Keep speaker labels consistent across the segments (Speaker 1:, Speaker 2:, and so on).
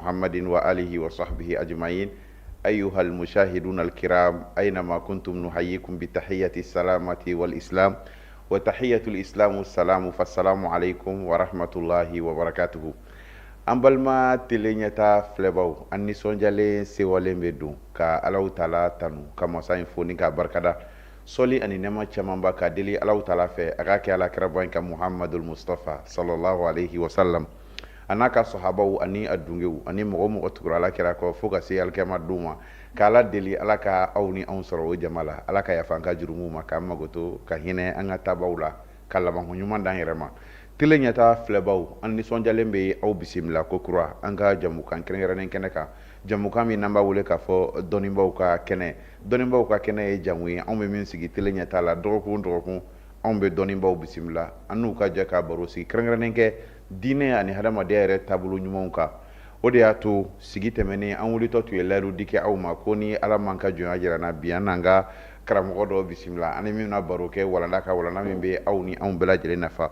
Speaker 1: محمد وآله وصحبه أجمعين. أيها المشاهدون الكرام، أينما كنتم، نحييكم بتحية السلامة والإسلام، وتحية الإسلام السلام، فالسلام عليكم ورحمة الله وبركاته. An balima tele ɲɛta filɛbaw, an nisɔndiyalen sewalen bɛ don ka Alahu Taala tanu, ka masa in fo ni k'a barikada, sɔli ani nɛɛma camanba ka deli Alahu Taala fɛ a k'a kɛ Ala kiraba in ka Muhamadul Mustafa sallallahu alaihi wasallam, a n'a ka sahabaw ani a dungew ani mɔgɔ o mɔgɔ tugura Ala kira kɔ fo ka se alikiyama don ma, ka Ala deli Ala ka aw ni anw sɔrɔ o jama la. Ala ka yafa an ka jurumuw ma, k'an magoto, ka hinɛ an ka tabaw la, ka labanko ɲuman d'an yɛrɛ ma. Tele ɲɛta filɛbaw, an nisɔndiyalen bɛ aw bisimila ko kura an ka jamukan kɛrɛnkɛrɛnnen kɛnɛ kan, jamukan min n'an b'a wele k'a fɔ dɔnnibaw ka kɛnɛ. Dɔnnibaw ka kɛnɛ ye jamu ye anw bɛ min sigi tele ɲɛta la dɔgɔkun o dɔgɔkun. Anw bɛ dɔnnibaw bisimila, an n'u ka jɛ ka baro sigi kɛrɛnkɛrɛnnen kɛ diinɛ ani hadamadenya yɛrɛ taabolo ɲumanw kan. O de y'a to sigi tɛmɛnen, an wulitɔ tun ye layidu di kɛ aw ma ko ni Ala m'an ka jɔnya jira na, bi an n'an ka karamɔgɔ dɔ bisimila, an ni min na baro kɛ walanda ka, walanda min bɛ aw ni anw bɛɛ lajɛlen nafa.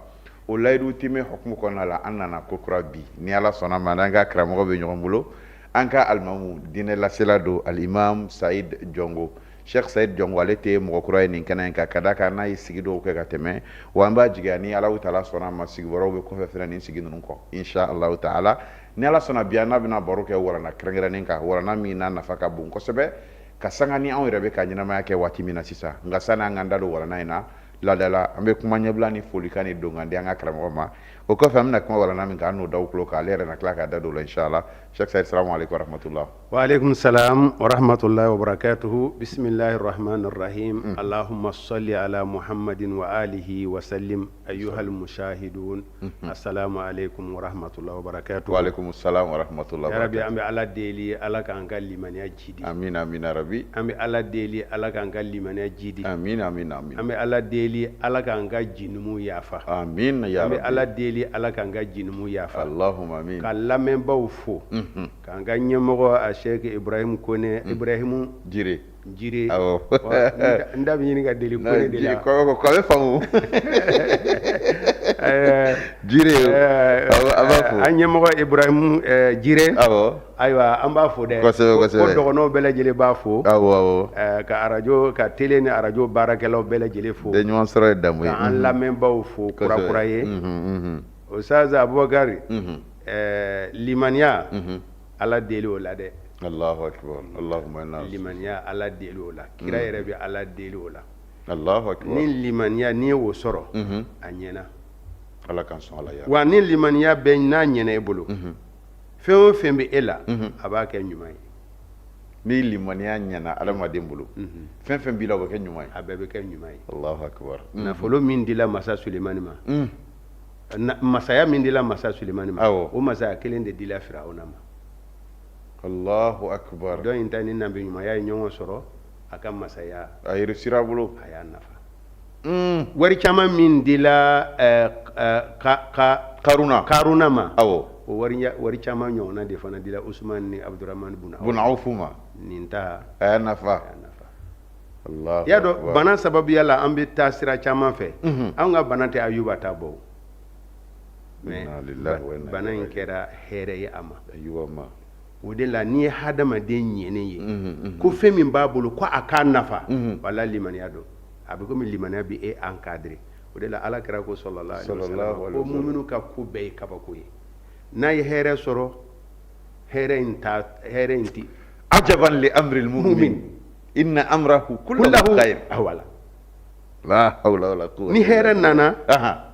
Speaker 1: O layidu timɛ hukumu kɔnɔna la, an nana ko kura bi ni Ala sɔnna ma, n'an ka karamɔgɔ bɛ ɲɔgɔn bolo, an ka alimamu diinɛ lasela don, alimam Sayid Jɔngo, Sheikh Sayid Jɔngo. Ale tɛ mɔgɔ kura ye nin kɛnɛ in kan, ka d'a kan n'a ye sigi dɔw kɛ ka tɛmɛ. Wa an b'a jigiya ni Alahu Taala sɔnna ma, sigi wɛrɛw bɛ kɔfɛ fɛnɛ nin sigi ninnu kɔ, insha Allahu taala. Ni Ala sɔnna, bi an n'a bɛna baro kɛ walanda kɛrɛnkɛrɛnnen kan, walanda min n'a nafa ka bon kosɛbɛ ka sanga ni anw yɛrɛ bɛ ka ɲɛnamaya kɛ waati min na sisan. Nka sani an k'an da don walanda in na, laadala an bɛ kuma ɲɛbila ni folikan ni donkan di an ka karamɔgɔ ma. O kɔfɛ, an bɛna kuma walanda min kan, an n'o da tulo kan, ale yɛrɛ na tila k'a da don o la, inshallah. Sheikh Sayid, salamu aleykum wa rahmatullah.
Speaker 2: Wa aleykum salam wa rahmatullahi wa barakatuhu. Bismillahir rahmanir rahim. Allahumma salli ala Muhammadin wa alihi wa sallim. Ayyuhal mushahidun, assalamu aleykum wa rahmatullahi wa barakatuhu.
Speaker 1: Wa aleykum salam wa rahmatullah.
Speaker 2: Ya Rabbi, an bɛ Ala deli, Ala k'an ka limaniya jidi.
Speaker 1: Amin, amin ya Rabbi.
Speaker 2: An bɛ Ala deli, Ala k'an ka limaniya jidi.
Speaker 1: Amin, amin, amin.
Speaker 2: An bɛ Ala deli, Ala k'an ka jinumu yafa.
Speaker 1: Amin ya
Speaker 2: An bɛ
Speaker 1: Rabbi.
Speaker 2: Ala deli, Ala k'an ka jinumu yafa.
Speaker 1: Allahumma amin.
Speaker 2: Ka lamɛnbaw fo, k'an ka ɲɛmɔgɔ a Sheikh Ibrahim Kone, Ibrahim
Speaker 1: Jire.
Speaker 2: Jire.
Speaker 1: Awɔ.
Speaker 2: N da bɛ ɲini ka deli Kone de la.
Speaker 1: Ko ko bɛ faamu. Jire. Awɔ, an b'a fo.
Speaker 2: An ɲɛmɔgɔ Ibrahim Jire. Ayiwa, an b'a fo dɛ.
Speaker 1: Kosɛbɛ.
Speaker 2: Ko dɔgɔnɔw bɛɛ lajɛlen b'a fo.
Speaker 1: Awɔ awɔ.
Speaker 2: Ka arajo, ka télé ni arajo baarakɛlaw bɛɛ lajɛlen fo.
Speaker 1: Bɛɛ ɲɔgɔn sɔrɔ ye damu ye.
Speaker 2: Ka an lamɛnbaw fo kura kura ye. Ustaz Abubakari, limaniya, Ala deli o la dɛ.
Speaker 1: Allahu akbar. Allahumma inna.
Speaker 2: Limaniya, Ala deli o la. Kira yɛrɛ bɛ Ala deli o la.
Speaker 1: Allahu akbar.
Speaker 2: Ni limaniya, n'i ye o sɔrɔ, a ɲɛna.
Speaker 1: Ala k'an sɔn ala ya.
Speaker 2: Wa ni limaniya bɛ n'a ɲɛna e bolo, fɛn o fɛn bɛ e la, a b'a kɛ ɲuman ye.
Speaker 1: Ni limaniya ɲɛna adamaden bolo, fɛn fɛn b'i la, o bɛ kɛ ɲuman ye.
Speaker 2: A bɛɛ bɛ kɛ ɲuman ye.
Speaker 1: Allahu akbar.
Speaker 2: Nafolo min dila masa Sulemani ma, masaya min dila masa Sulemani ma, o masaya kelen de dila Firawuna ma.
Speaker 1: Allahu akbar.
Speaker 2: Dɔ in ta ni nabi ɲumanya ye ɲɔgɔn sɔrɔ, a ka masaya
Speaker 1: a yɛrɛ a bolo.
Speaker 2: A y'a nafa. Wari caman min dila ka
Speaker 1: Karuna.
Speaker 2: Karuna ma, o wari caman ɲɔgɔnna de fana dila Usman ni Abdurahman
Speaker 1: bun Awf ma.
Speaker 2: Nin ta
Speaker 1: a y'a nafa.
Speaker 2: A y'a nafa. I y'a dɔn, bana sababuya la, an bɛ taa sira caman fɛ. An ka bana tɛ Ayuba ta bɔ, mais bana in kɛra hɛrɛ ye a ma.
Speaker 1: Ayuba ma.
Speaker 2: O de la, n'i ye hadamaden ɲɛnen ye ko fɛn min b'a bolo ko a k'a nafa, wala limaniya don, a bɛ komi limaniya bɛ e encadré. O de la, Ala kira ko sallallahu alaihi wasallam ko muminu ka ko bɛɛ ye kabako ye. N'a ye hɛrɛ sɔrɔ, hɛrɛ in ta, hɛrɛ in ti
Speaker 1: Ajaban li amril mu'min inna amrahu kullahu khair.
Speaker 2: Wala.
Speaker 1: La hawla wala quwwata.
Speaker 2: Ni hɛrɛ nana,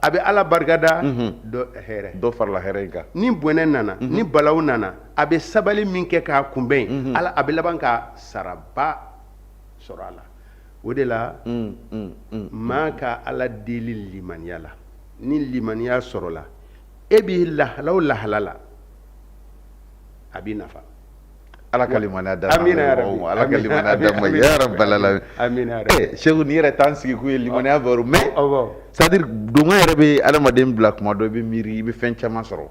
Speaker 2: a bɛ Ala barikada, dɔ hɛrɛ
Speaker 1: dɔ farala hɛrɛ in kan.
Speaker 2: Ni bɔnɛ nana, ni balawu nana, a bɛ sabali min kɛ k'a kunbɛn, Ala a bɛ laban ka saraba sɔrɔ a la. O de la, maa ka Ala deli limaniya la. Ni limaniya sɔrɔla, e b'i lahala o lahala la, a b'i nafa.
Speaker 1: Ala ka limaniya da.
Speaker 2: Amina ya Rabbi.
Speaker 1: Ala ka limaniya da ma ya rabbal alamin.
Speaker 2: Amina ya Rabbi.
Speaker 1: Eh Seku, nin yɛrɛ t'an sigi kun ye limaniya baro, mais c'est à dire donka yɛrɛ bɛ adamaden bila kuma dɔ, i bɛ miiri, i bɛ fɛn caman sɔrɔ.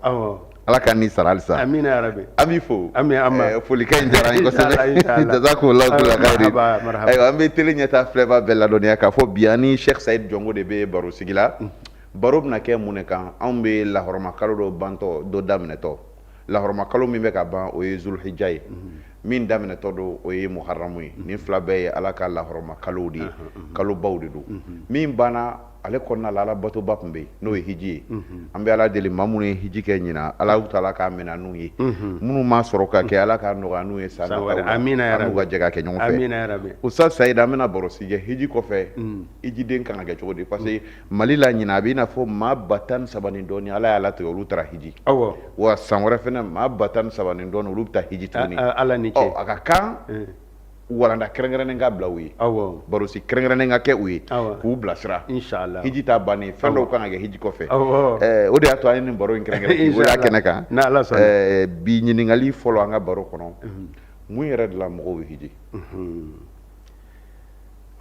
Speaker 1: Ala k'an ni sara halisa.
Speaker 2: Amina ya Rabbi.
Speaker 1: An b'i fo.
Speaker 2: Ami an ma.
Speaker 1: Folikan in diyara an ye kosɛbɛ.
Speaker 2: Inshallah.
Speaker 1: Jazakumullahu kulla khairin.
Speaker 2: Marhaba, marhaba.
Speaker 1: Ayiwa, an bɛ télé ɲɛta filɛbaa bɛɛ ladɔnniya k'a fɔ bi an ni Cheikh Sayid Jɔngo de bɛ baro sigi la. Baro bɛna kɛ mun de kan? Anw bɛ lahɔrɔma kalo dɔ bantɔ, dɔ daminɛtɔ. Lahɔrɔma kalo min bɛ ka ban, o ye Zulhijja ye. Min daminɛtɔ don, o ye Muharamu ye. Nin fila bɛɛ ye Ala ka lahɔrɔma kalow de ye, kalobaw de don. Min banna, ale kɔnɔna la, Ala batoba tun bɛ yen, n'o ye hiji ye. An bɛ Ala deli, maa minnu ye hiji kɛ ɲinan, Ala taala k'a minɛ n'u ye. Minnu m'a sɔrɔ ka kɛ, Ala k'a nɔgɔya n'u ye san nataw la, an n'u ka jɛ ka kɛ ɲɔgɔn fɛ. Ustaz Sayid, an bɛna baro si kɛ hiji kɔfɛ. Hijiden kan ka kɛ cogo di? Parce que Mali la ɲinan, a b'i n'a fɔ maa 13,000 ni dɔɔni, Ala y'a latigɛ, olu taara hiji. Wa san wɛrɛ fana, maa 13,000 ni dɔɔni, olu bɛ taa hiji tuguni.
Speaker 2: Ala ni ce.
Speaker 1: A ka kan walanda kɛrɛnkɛrɛnnen ka bila u ye, barosi kɛrɛnkɛrɛnnen ka kɛ u ye k'u bilasira. Hiji ta bannen, fɛn dɔw kan ka kɛ hiji kɔfɛ. O de y'a to an ye nin baro in kɛrɛnkɛrɛn k'i wele a kɛnɛ kan. Bi ɲininkali fɔlɔ an ka baro kɔnɔ: mun yɛrɛ de la mɔgɔw bɛ hiji?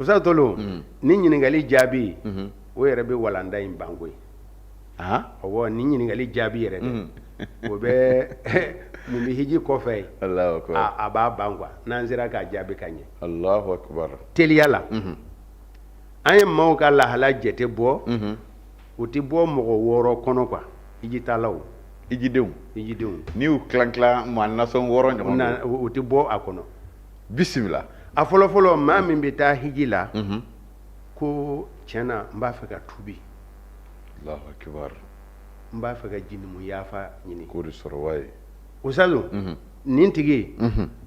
Speaker 2: Ustaz Tolo, nin ɲininkali jaabi, o yɛrɛ bɛ walanda in ban koyi. Ɔwɔ, nin ɲininkali jaabi yɛrɛ dɛ, o bɛ mun bɛ hiji kɔfɛ, a b'a ban quoi, n'an sera k'a jaabi ka ɲɛ.
Speaker 1: Allahu akbar.
Speaker 2: Teliya la, an ye maaw ka lahala jate bɔ, u tɛ bɔ mɔgɔ wɔɔrɔ kɔnɔ quoi, hijitalaw.
Speaker 1: Hijidenw.
Speaker 2: Hijidenw.
Speaker 1: N'i y'u tilan tilan maa nasɔn wɔɔrɔ ɲɔgɔn.
Speaker 2: U tɛ bɔ a kɔnɔ.
Speaker 1: Bisimila.
Speaker 2: A fɔlɔfɔlɔ, maa min bɛ taa hiji la ko tiɲɛ na, n b'a fɛ ka tubi.
Speaker 1: Allahu akbar.
Speaker 2: N b'a fɛ ka jinimu yafa ɲini.
Speaker 1: K'o de sɔrɔ wa ye.
Speaker 2: Ustazu, nin tigi,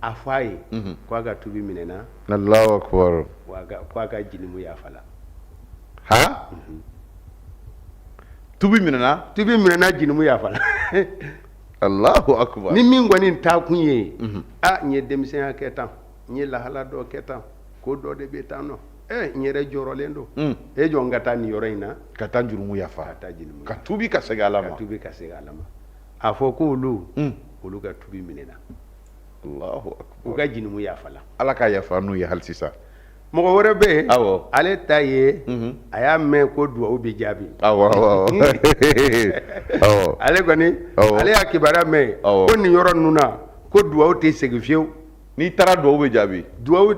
Speaker 2: a fɔ a ye ko a ka tubi minɛna.
Speaker 1: Allahu akbar.
Speaker 2: Ko a ka jinimu yafala.
Speaker 1: Ha, tubi minɛna.
Speaker 2: Tubi minɛna, jinimu yafala.
Speaker 1: Allahu akbar.
Speaker 2: Ni min kɔni taa kun ye, a n ye denmisɛnya kɛ tan, n ye lahala dɔ kɛ tan, ko dɔ de bɛ tan nɔ, n yɛrɛ jɔrɔlen don, e jɔ n ka taa nin yɔrɔ in na.
Speaker 1: Ka taa jurumu yafa.
Speaker 2: Ka taa jurumu.
Speaker 1: Ka tubi ka segin Ala ma.
Speaker 2: Ka tubi ka segin Ala ma. A fɔ ko olu ka tubi minɛna.
Speaker 1: Allahu akbar.
Speaker 2: U ka jurumu yafala.
Speaker 1: Ala ka yafa n'u ye hali sisan.
Speaker 2: Mɔgɔ wɛrɛ bɛ yen, ale ta ye, a y'a mɛn ko duwawu bɛ jaabi.
Speaker 1: Awɔ awɔ
Speaker 2: Ale kɔni, ale y'a kibaruya mɛn ko nin yɔrɔ ninnu na, ko duwawu tɛ segin fiyewu.
Speaker 1: N'i taara, duwawu bɛ jaabi.
Speaker 2: Duwawu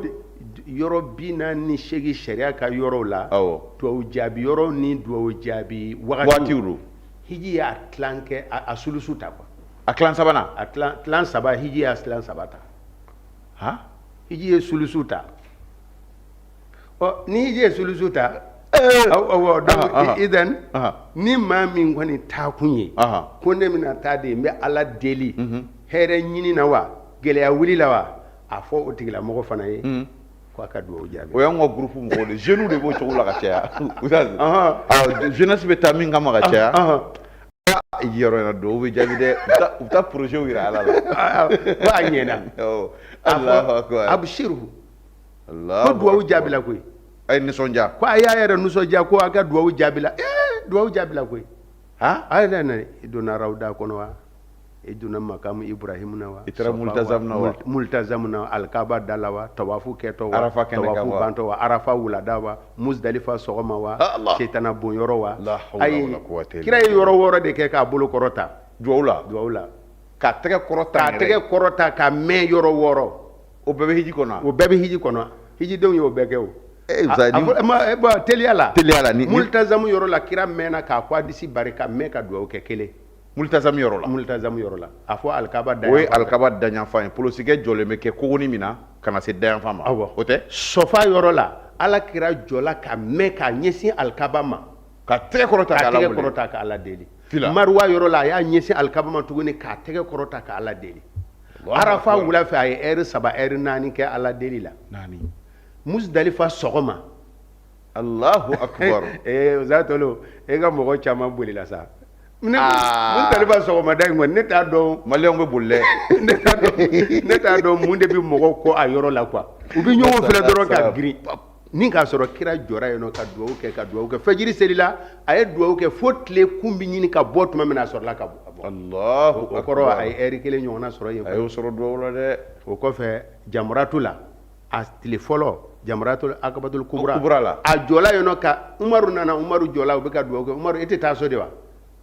Speaker 2: yɔrɔ 48 sariya ka yɔrɔw la, duwawu jaabi yɔrɔ ni duwawu jaabi
Speaker 1: waatiw don.
Speaker 2: Hiji y'a tilan kɛ, a sulusu ta quoi.
Speaker 1: A tilan sabanan.
Speaker 2: A tilan saba, hiji y'a tilan saba ta.
Speaker 1: Han.
Speaker 2: Hiji ye sulusu ta. Ɔ, ni hiji ye sulusu ta, awɔ, donc idan ni maa min kɔni taakun ye ko ne bɛna taa de, n bɛ Ala deli hɛrɛ ɲini na wa, gɛlɛya wuli la wa, a fɔ o tigilamɔgɔ fana ye ko a ka dugawu jaabi.
Speaker 1: O y'anw ka groupe mɔgɔw de, jeunes de b'o cogo la ka caya. Jeunesse bɛ taa min kama ka caya, yɔrɔ in na, dugawu bɛ jaabi dɛ. U bɛ taa projet yira Ala
Speaker 2: la. Ko a ɲɛna.
Speaker 1: Allahu akbar.
Speaker 2: Abshiru, ko dugawu jaabila koyi.
Speaker 1: A ye nisɔndiya.
Speaker 2: Ko a y'a yɛrɛ nisɔndiya ko a ka dugawu jaabila. Dugawu jaabila koyi. A yɛrɛ na, i donna rawda kɔnɔ wa, i donna makamu Ibrahimu na wa.
Speaker 1: I taara multazam na wa.
Speaker 2: Multazam na, alikaba da la wa, tawafu kɛtɔ wa.
Speaker 1: Arafa kɛnɛ kan wa.
Speaker 2: Tawafu bantɔ wa, Arafa wulada wa, Muzdalifa sɔgɔma wa, setana bon yɔrɔ wa. Ayi, kira ye yɔrɔ wɔɔrɔ de kɛ k'a bolo kɔrɔta.
Speaker 1: Duwawu la.
Speaker 2: Duwawu la.
Speaker 1: K'a tɛgɛ kɔrɔta.
Speaker 2: K'a tɛgɛ kɔrɔta ka mɛn yɔrɔ wɔɔrɔ.
Speaker 1: O bɛɛ bɛ hiji kɔnɔ.
Speaker 2: O bɛɛ bɛ hiji kɔnɔ, hijidenw y'o bɛɛ kɛ o. Teliya la.
Speaker 1: Teliya la.
Speaker 2: Multazamu yɔrɔ la, kira mɛnna k'a ko hadisi bari ka mɛn ka duwawu kɛ kelen.
Speaker 1: Multazam yɔrɔ la.
Speaker 2: Multazam yɔrɔ la, a fɔ alikaba
Speaker 1: da. O ye alikaba dayanfan ye, polosikɛ jɔlen bɛ kɛ kogoni min na ka na se dayanfan ma.
Speaker 2: Awɔ.
Speaker 1: O tɛ.
Speaker 2: Sɔfa yɔrɔ la, Ala kira jɔla ka mɛn k'a ɲɛsin alikaba ma.
Speaker 1: Ka tɛgɛ kɔrɔta.
Speaker 2: K'a tɛgɛ kɔrɔta ka Ala deli. Maruwa yɔrɔ la, a y'a ɲɛsin alikaba ma tuguni k'a tɛgɛ kɔrɔta ka Ala deli. Arafa wula fɛ, a ye ɛri 3, ɛri 4 kɛ Ala deli la.
Speaker 1: Naani.
Speaker 2: Musdalifa sɔgɔma.
Speaker 1: Allahu akbar.
Speaker 2: Ee, Tolo, e ka mɔgɔ caman bolila sa. Musdalifa sɔgɔmada in kɔni, ne t'a dɔn.
Speaker 1: Maliyɛnw bɛ boli dɛ.
Speaker 2: Ne t'a dɔn mun de bɛ mɔgɔw kɔ a yɔrɔ la quoi. U bɛ ɲɔgɔn filɛ dɔrɔn ka girin. Ni k'a sɔrɔ kira jɔra yen nɔ ka dugawu kɛ, ka dugawu kɛ, fajiri selila, a ye dugawu kɛ fo tile kun bɛ ɲini ka bɔ tuma min na, a sɔrɔla ka bɔ.
Speaker 1: Allahu
Speaker 2: O kɔrɔ, a ye ɛri kelen ɲɔgɔnna sɔrɔ yen.
Speaker 1: A y'o sɔrɔ dugawu la dɛ.
Speaker 2: O kɔfɛ, jamuratu la, a tile fɔlɔ, jamuratul akabatul kubra.
Speaker 1: Kubra la.
Speaker 2: A jɔla yen nɔ ka Umaru nana, Umaru jɔla, u bɛ ka dugawu kɛ. Umaru, e tɛ taa so de wa?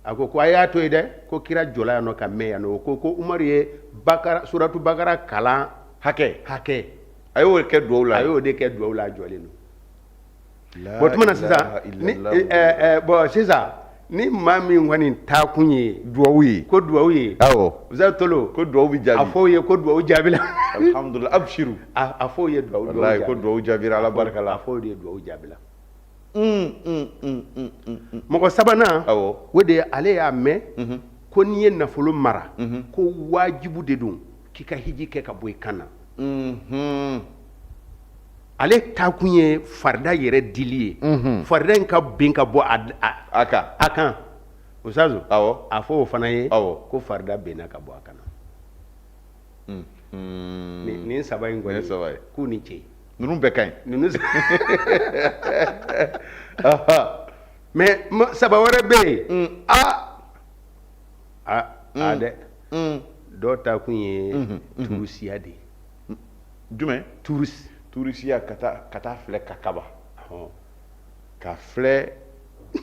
Speaker 2: A ko a y'a to yen dɛ, ko kira jɔla yan nɔ ka mɛn yan nɔ. O ko Umaru ye bakara, suratu bakara kalan
Speaker 1: hakɛ.
Speaker 2: Hakɛ.
Speaker 1: A y'o kɛ dugawu la.
Speaker 2: A y'o de kɛ dugawu la, a jɔlen don. Bon, tuma na sisan ni bon, sisan Ni maa min kɔni taakun ye
Speaker 1: duwawu ye,
Speaker 2: ko duwawu ye,
Speaker 1: awɔ,
Speaker 2: Ustaz Tolo,
Speaker 1: ko duwawu bɛ jaabi.
Speaker 2: A fɔ o ye ko duwawu jaabila.
Speaker 1: Alhamdulillah, abshiru.
Speaker 2: A fɔ o ye duwawu
Speaker 1: Wallahi, ko duwawu jaabira, Ala barika la.
Speaker 2: A fɔ o de ye duwawu jaabila. Mɔgɔ sabanan, o de ye ale y'a mɛn ko n'i ye nafolo mara, ko wajibu de don k'i ka hiji kɛ ka bɔ i kan na. Ale taakun ye farida yɛrɛ dili ye, farida in ka bin ka bɔ
Speaker 1: a kan.
Speaker 2: A kan, Ustaz. A fɔ o fana ye ko farida binna ka bɔ a kan na. Nin saba in kɔni, k'u ni ce.
Speaker 1: Ninnu bɛɛ ka ɲi.
Speaker 2: Ninnu, mais saba wɛrɛ bɛ yen. Aa aa aa dɛ, dɔw taakun ye turusiya de ye.
Speaker 1: Jumɛn?
Speaker 2: Turusi.
Speaker 1: Turusiya, ka taa filɛ ka kaba ka filɛ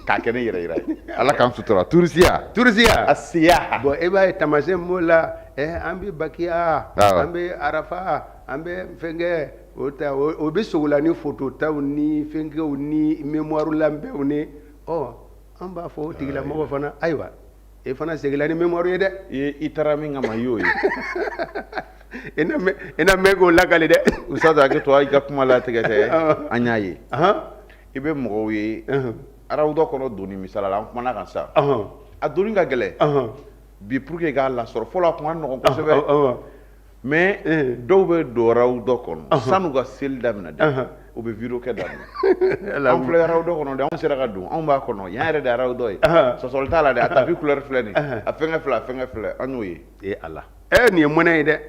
Speaker 1: k'a kɛ ne yɛrɛ yira ye. Ala k'an sutura, turusiya.
Speaker 2: Turusiya.
Speaker 1: A siyaha.
Speaker 2: Bon, e b'a ye taamasiyɛn b'o la, an bɛ Bakiya, an bɛ Arafa, an bɛ fɛnkɛ o ta, o bɛ sogola ni foto taw ni fɛnkɛw ni mémoire labɛnw ni. Ɔ, an b'a fɔ o tigilamɔgɔ fana, ayiwa, e fana seginna ni mémoire ye dɛ.
Speaker 1: I taara min kama, i y'o ye.
Speaker 2: I na mɛn k'o lakali dɛ.
Speaker 1: Ustaz, hakɛ to, i ka kuma latigɛ tɛ, an y'a ye. I bɛ mɔgɔw ye arawudɔ kɔnɔ doni, misala la, an kumana kan sisan, a doni ka gɛlɛn bi pour que k'a lasɔrɔ. Fɔlɔ a kun ka nɔgɔn kosɛbɛ, mais dɔw bɛ don arawudɔ kɔnɔ san'u ka seli daminɛ dɛ, u bɛ vidéo kɛ daminɛ. Anw filɛ arawudɔ kɔnɔ dɛ, anw sera ka don, anw b'a kɔnɔ yan yɛrɛ de. Arawudɔ ye, sɔsɔli t'a la dɛ. A tapis couleur filɛ nin, a fɛnkɛ filɛ, a fɛnkɛ filɛ, an y'o ye.
Speaker 2: E Ala, ɛ, nin ye mɔnɛ ye dɛ.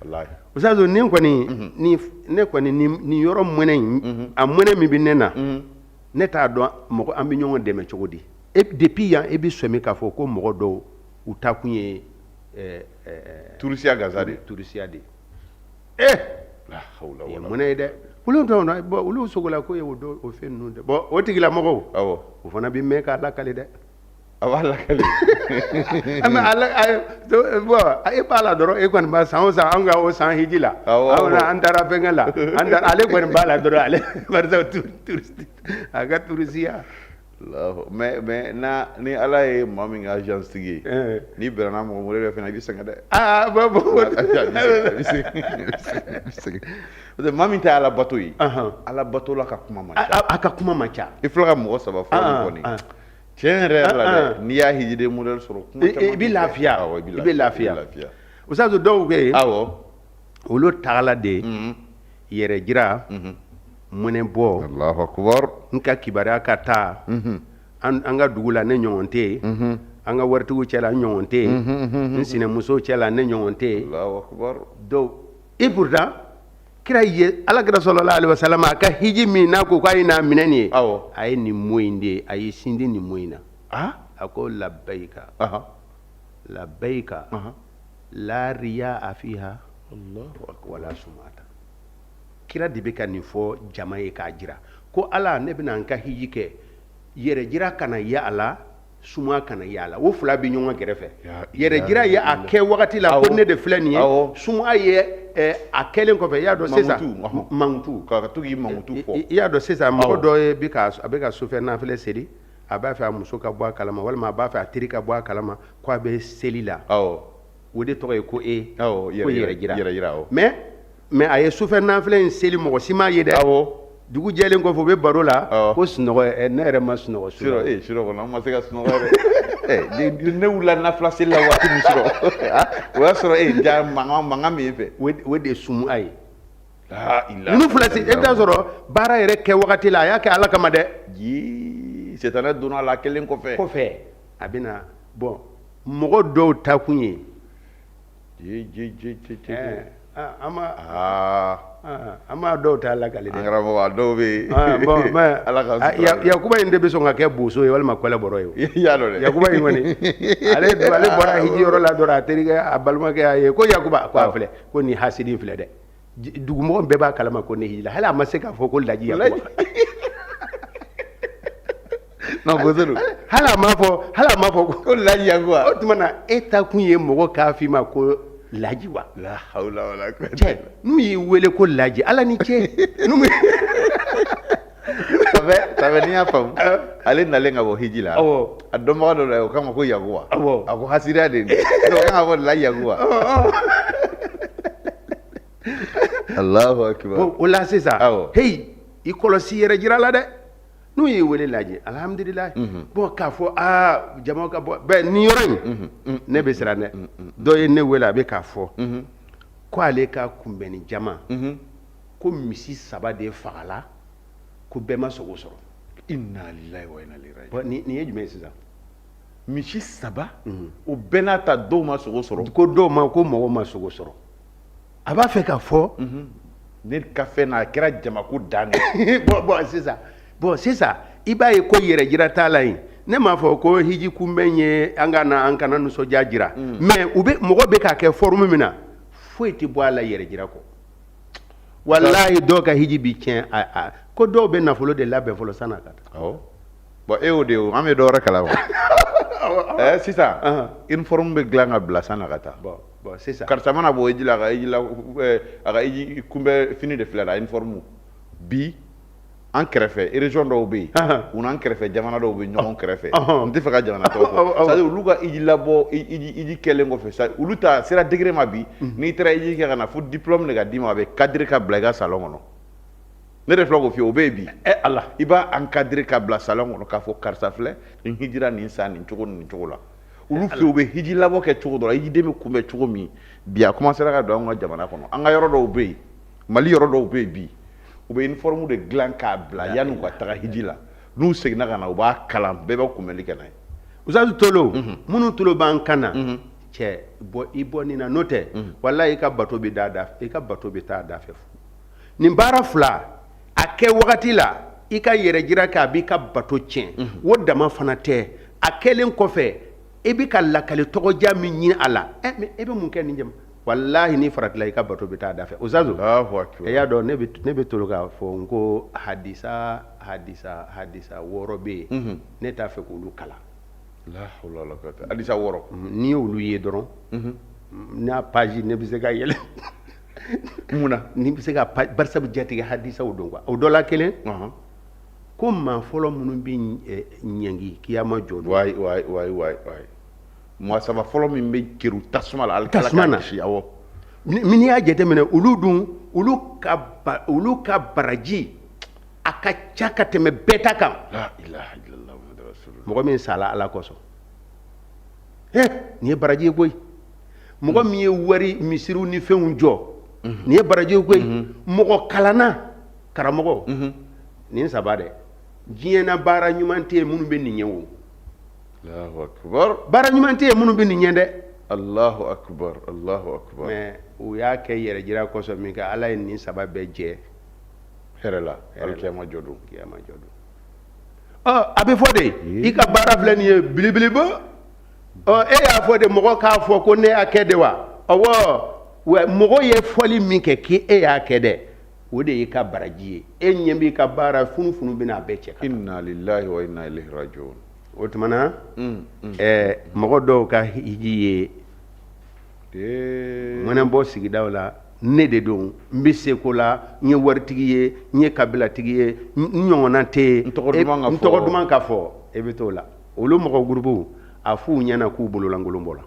Speaker 1: Walahi.
Speaker 2: Ustaz, nin kɔni, ni ne kɔni, nin yɔrɔ mɔnɛ in, a mɔnɛ min bɛ ne na, ne t'a dɔn mɔgɔ an bɛ ɲɔgɔn dɛmɛ cogo di. E depuis yan, e bɛ sɔmi k'a fɔ ko mɔgɔ dɔw u taakun ye
Speaker 1: Turusiya gansan de.
Speaker 2: Turusiya de ye.
Speaker 1: La hawla
Speaker 2: Nin ye
Speaker 1: wala.
Speaker 2: mɔnɛ ye dɛ. Olu t'o bon, olu sogola ko ye o dɔ o fɛn ninnu dɛ. Bon, o tigilamɔgɔw, o fana bɛ mɛn k'a lakali dɛ.
Speaker 1: A b'a lakali.
Speaker 2: Mais ala bon, e b'a la dɔrɔn, e kɔni b'a san o san, an ka o san hiji la, an taara fɛnkɛ la, an taara, ale kɔni b'a la dɔrɔn, ale barisa touriste, a ka turusiya.
Speaker 1: Mais na ni Ala ye maa min ka agence tigi ye, n'i bɛnna n'a mɔgɔ modèle fana, i bɛ sɛgɛn dɛ.
Speaker 2: Aa, bon bon.
Speaker 1: A bɛ sɛgɛn, a bɛ sɛgɛn, parce que maa min tɛ Ala bato ye, Ala bato la ka kuma man ca.
Speaker 2: A ka kuma man ca.
Speaker 1: I filɛ ka mɔgɔ saba fɔ nin kɔni, tiɲɛ yɛrɛ yɛrɛ la dɛ, n'i y'a hijiden modèle sɔrɔ, kuma caman
Speaker 2: i bɛ lafiya.
Speaker 1: Awɔ,
Speaker 2: i bɛ lafiya. Ustaz, dɔw bɛ yen, olu tagala de yɛrɛ jira, mɔnɛ bɔ.
Speaker 1: Allahu akbar.
Speaker 2: N ka kibaruya ka taa an ka dugu la, ne ɲɔgɔn tɛ yen. An ka waritigiw cɛ la, n ɲɔgɔn tɛ yen. N sinamusow cɛ la, ne ɲɔgɔn tɛ yen.
Speaker 1: Allahu akbar.
Speaker 2: Dɔw, et pourtant kira ye, Ala kira sallallahu alaihi wasallam, a ka hiji min n'a ko k'a ye n'a minɛ nin ye, a ye nin mot in de ye, a ye sindi nin mot in na. A ko labbayika, labbayika la riya fiha wala sumata. Kira de bɛ ka nin fɔ jama ye k'a jira ko Ala, ne bɛna n ka hiji kɛ, yɛrɛ jira kana ye a la, suma kana ye a la. O fila bɛ ɲɔgɔn kɛrɛfɛ. Yɛrɛ jira ye a kɛ wagati la ko ne de filɛ nin ye, suma ye a kɛlen kɔfɛ. I y'a dɔn sisan, mankutu.
Speaker 1: Ka to k'i mankutu fɔ.
Speaker 2: I y'a dɔn sisan, mɔgɔ dɔ ye bi ka a bɛ ka sufɛ nafilɛ seli, a b'a fɛ a muso ka bɔ a kalama, walima a b'a fɛ a teri ka bɔ a kalama ko a bɛ seli la. O de tɔgɔ ye ko e ko yɛrɛ jira.
Speaker 1: Yɛrɛ jira, awɔ.
Speaker 2: Mais a ye sufɛ nafilɛ in seli, mɔgɔ si m'a ye dɛ. Dugu jɛlen kɔfɛ, u bɛ baro la ko sunɔgɔ, ne yɛrɛ ma sunɔgɔ
Speaker 1: su. Surɔ kɔnɔ, an ma se ka sunɔgɔ yɛrɛ. Ne wulila nafila seli la waati min surɔ, o y'a sɔrɔ ja mankan mankan min fɛ.
Speaker 2: O de ye sumuya ye. Ninnu fila si, e bɛ taa sɔrɔ baara yɛrɛ kɛ wagati la, a y'a kɛ Ala kama dɛ.
Speaker 1: Jii, sitanɛ donna a la kelen kɔfɛ.
Speaker 2: Kɔfɛ a bɛ na. Bon, mɔgɔ dɔw ta kun ye.
Speaker 1: Ji ji ji ji ji.
Speaker 2: An ma an b'a dɔw ta lakali dɛ.
Speaker 1: An karamɔgɔ, a dɔw bɛ yen.
Speaker 2: Bon, mais
Speaker 1: Ala ka sutura.
Speaker 2: Yakuba in de bɛ sɔn ka kɛ boso ye walima kɔlɛbɔrɔ ye o.
Speaker 1: I y'a dɔn dɛ.
Speaker 2: Yakuba in kɔni, ale bɔra hijiyɔrɔ la dɔrɔn, a terikɛ, a balimakɛ y'a ye ko Yakuba, ko a filɛ, ko nin hasidi filɛ dɛ. Dugumɔgɔ bɛɛ b'a kalama ko ne hijila, hali a ma se k'a fɔ ko laji Yakuba.
Speaker 1: Non, boso don.
Speaker 2: Hali a ma fɔ
Speaker 1: ko laji Yakuba.
Speaker 2: O tuma na, e ta kun ye mɔgɔ k'a f'i ma ko laji wa?
Speaker 1: La hawla wala quwwata.
Speaker 2: Cɛ, n'u y'i wele ko laji, Ala ni cɛ. N'u
Speaker 1: A bɛ fait ça fait n'i y'a faamu, ale nalen ka bɔ hiji la, a dɔnbaga dɔ la, o k'a ma ko Yakuba. A ko hasidiya de ye, o kan ka fɔ la Yakuba. Allahu akbar.
Speaker 2: Bon, o la sisan, hey, i kɔlɔsi yɛrɛ jira la dɛ. N'u y'i wele lajɛ, alhamdulilayi. Bon, k'a fɔ aa jama ka bɔ bɛɛ nin yɔrɔ in, ne bɛ siran dɛ. Dɔ ye ne wele, a bɛ k'a fɔ ko ale ka kunbɛnni jama, ko misi 3 de fagala, ko bɛɛ ma sogo sɔrɔ.
Speaker 1: Inna lillahi wa inna ilaihi raji'un.
Speaker 2: Bon, nin ye jumɛn ye sisan?
Speaker 1: Misi 3, o bɛɛ n'a ta dɔw ma sogo sɔrɔ.
Speaker 2: Ko dɔw ma, ko mɔgɔw ma sogo sɔrɔ. A b'a fɛ k'a fɔ
Speaker 1: ne ka fɛn na, a kɛra jamako dan de
Speaker 2: ye. Bon, sisan i b'a ye ko yɛrɛ jira t'a la yen. Ne m'a fɔ ko hiji kunbɛn ye an ka na, an kana nisɔndiya jira, mais u bɛ mɔgɔ bɛ k'a kɛ forme min na, foyi tɛ bɔ a la yɛrɛ jira kɔ. Walahi, dɔw ka hiji bi tiɲɛ. A ko dɔw bɛ nafolo de labɛn fɔlɔ san'a ka taa.
Speaker 1: Awɔ, bon, e y'o de ye o, an bɛ dɔ wɛrɛ kalama. Sisan uniforme bɛ dilan ka bila san'a ka taa.
Speaker 2: Bon, sisan
Speaker 1: karisa mana bɔ hiji la, a ka hiji la, a ka hiji kunbɛ fini de filɛ la, uniforme bi. An kɛrɛfɛ région dɔw bɛ yen, u n'an kɛrɛfɛ jamana dɔw bɛ ɲɔgɔn kɛrɛfɛ, n tɛ fɛ ka jamana tɔgɔ fɔ. C'est à dire olu ka hiji labɔ, hiji kɛlen kɔfɛ sa, olu ta sera degré ma bi, n'i taara hiji kɛ ka na, fo diplôme de ka d'i ma, a bɛ cadré ka bila i ka salon kɔnɔ. Ne de filɛ k'o f'i ye, o bɛ yen bi.
Speaker 2: Ala.
Speaker 1: I b'a encadré ka bila salon kɔnɔ k'a fɔ karisa filɛ nin hijira nin san nin cogo nin cogo la. Olu fɛ, u bɛ hiji labɔ kɛ cogo dɔ la, hijiden bɛ kunbɛn cogo min. Bi a commencé ka don an ka jamana kɔnɔ, an ka yɔrɔ dɔw bɛ yen, Mali yɔrɔ dɔw bɛ yen bi, u bɛ uniforme de dilan k'a bila yanni u ka taga hiji la. N'u seginna ka na, u b'a kalan, bɛɛ bɛ kunbɛnli kɛ n'a ye.
Speaker 2: Usazu Tolo, minnu tulo b'an kan na, cɛ, bɔ i bɔ nin na, n'o tɛ walahi i ka bato bɛ da da, i ka bato bɛ taa da fɛ fu. Nin baara fila a kɛ wagati la, i ka yɛrɛ jira kɛ, a b'i ka bato tiɲɛ. O dama fana tɛ, a kɛlen kɔfɛ, i bɛ ka lakali tɔgɔja min ɲini a la, ɛ, mais e bɛ mun kɛ nin jama? Walahi, n'i faratila, i ka bato bɛ taa da fɛ. Usazu, e y'a dɔn, ne bɛ tolo k'a fɔ n ko hadisa 6 bɛ yen, ne t'a fɛ k'olu kalan.
Speaker 1: Hadisa 6?
Speaker 2: N'i y'olu ye dɔrɔn, n'a page, ne bɛ se ka yɛlɛ.
Speaker 1: Mun na?
Speaker 2: Ni bɛ se ka, barisa bɛ jatigɛ hadisaw don quoi. O dɔ la kelen, ko maa fɔlɔ minnu bɛ ɲɛngi kiyama jɔ don.
Speaker 1: Wayi wayi wayi wayi wayi, maa saba fɔlɔ min bɛ keru tasuma la,
Speaker 2: tasuma na.
Speaker 1: Awɔ.
Speaker 2: N'i y'a jateminɛ, olu dun, olu ka baraji a ka ca ka tɛmɛ bɛɛ ta kan.
Speaker 1: La ilaha illallah Muhammadu rasulullah.
Speaker 2: Mɔgɔ min sala Ala kosɔn, nin ye baraji ye koyi. Mɔgɔ min ye wari misiriw ni fɛnw jɔ, nin ye baraji ye koyi. Mɔgɔ kalanna, karamɔgɔ, nin saba dɛ, diɲɛ na baara ɲuman tɛ yen minnu bɛ nin ɲɛ o.
Speaker 1: Allahu akbar.
Speaker 2: Baara ɲuman tɛ yen minnu bɛ nin ɲɛ dɛ.
Speaker 1: Allahu akbar, Allahu akbar.
Speaker 2: Mais u y'a kɛ yɛrɛ jira kosɔn min kɛ, Ala ye nin saba bɛɛ jɛ
Speaker 1: hɛrɛ la alikiyama jɔ don.
Speaker 2: Kiyama jɔ don. Ɔ, a bɛ fɔ de, i ka baara filɛ nin ye belebeleba. Ɔ, e y'a fɔ de, mɔgɔ k'a fɔ ko ne y'a kɛ de wa? Ɔwɔ, wa mɔgɔ ye fɔli min kɛ k'e y'a kɛ dɛ, o de y'i ka baraji ye. E ɲɛ b'i ka baara funufunu bɛna a bɛɛ cɛ ka taa.
Speaker 1: Inna lillahi wa inna ilaihi raji'un.
Speaker 2: O tuma na, mɔgɔ dɔw ka hiji ye mɔnɛ bɔ sigidaw la. Ne de don, n bɛ seko la, n ye waritigi ye, n ye kabilatigi ye, n ɲɔgɔnna tɛ yen.
Speaker 1: N tɔgɔ duman ka
Speaker 2: fɔ. N tɔgɔ duman ka fɔ. E bɛ t'o la, olu mɔgɔ gurupu, a f'u ɲɛna k'u bololankolon bɔ la.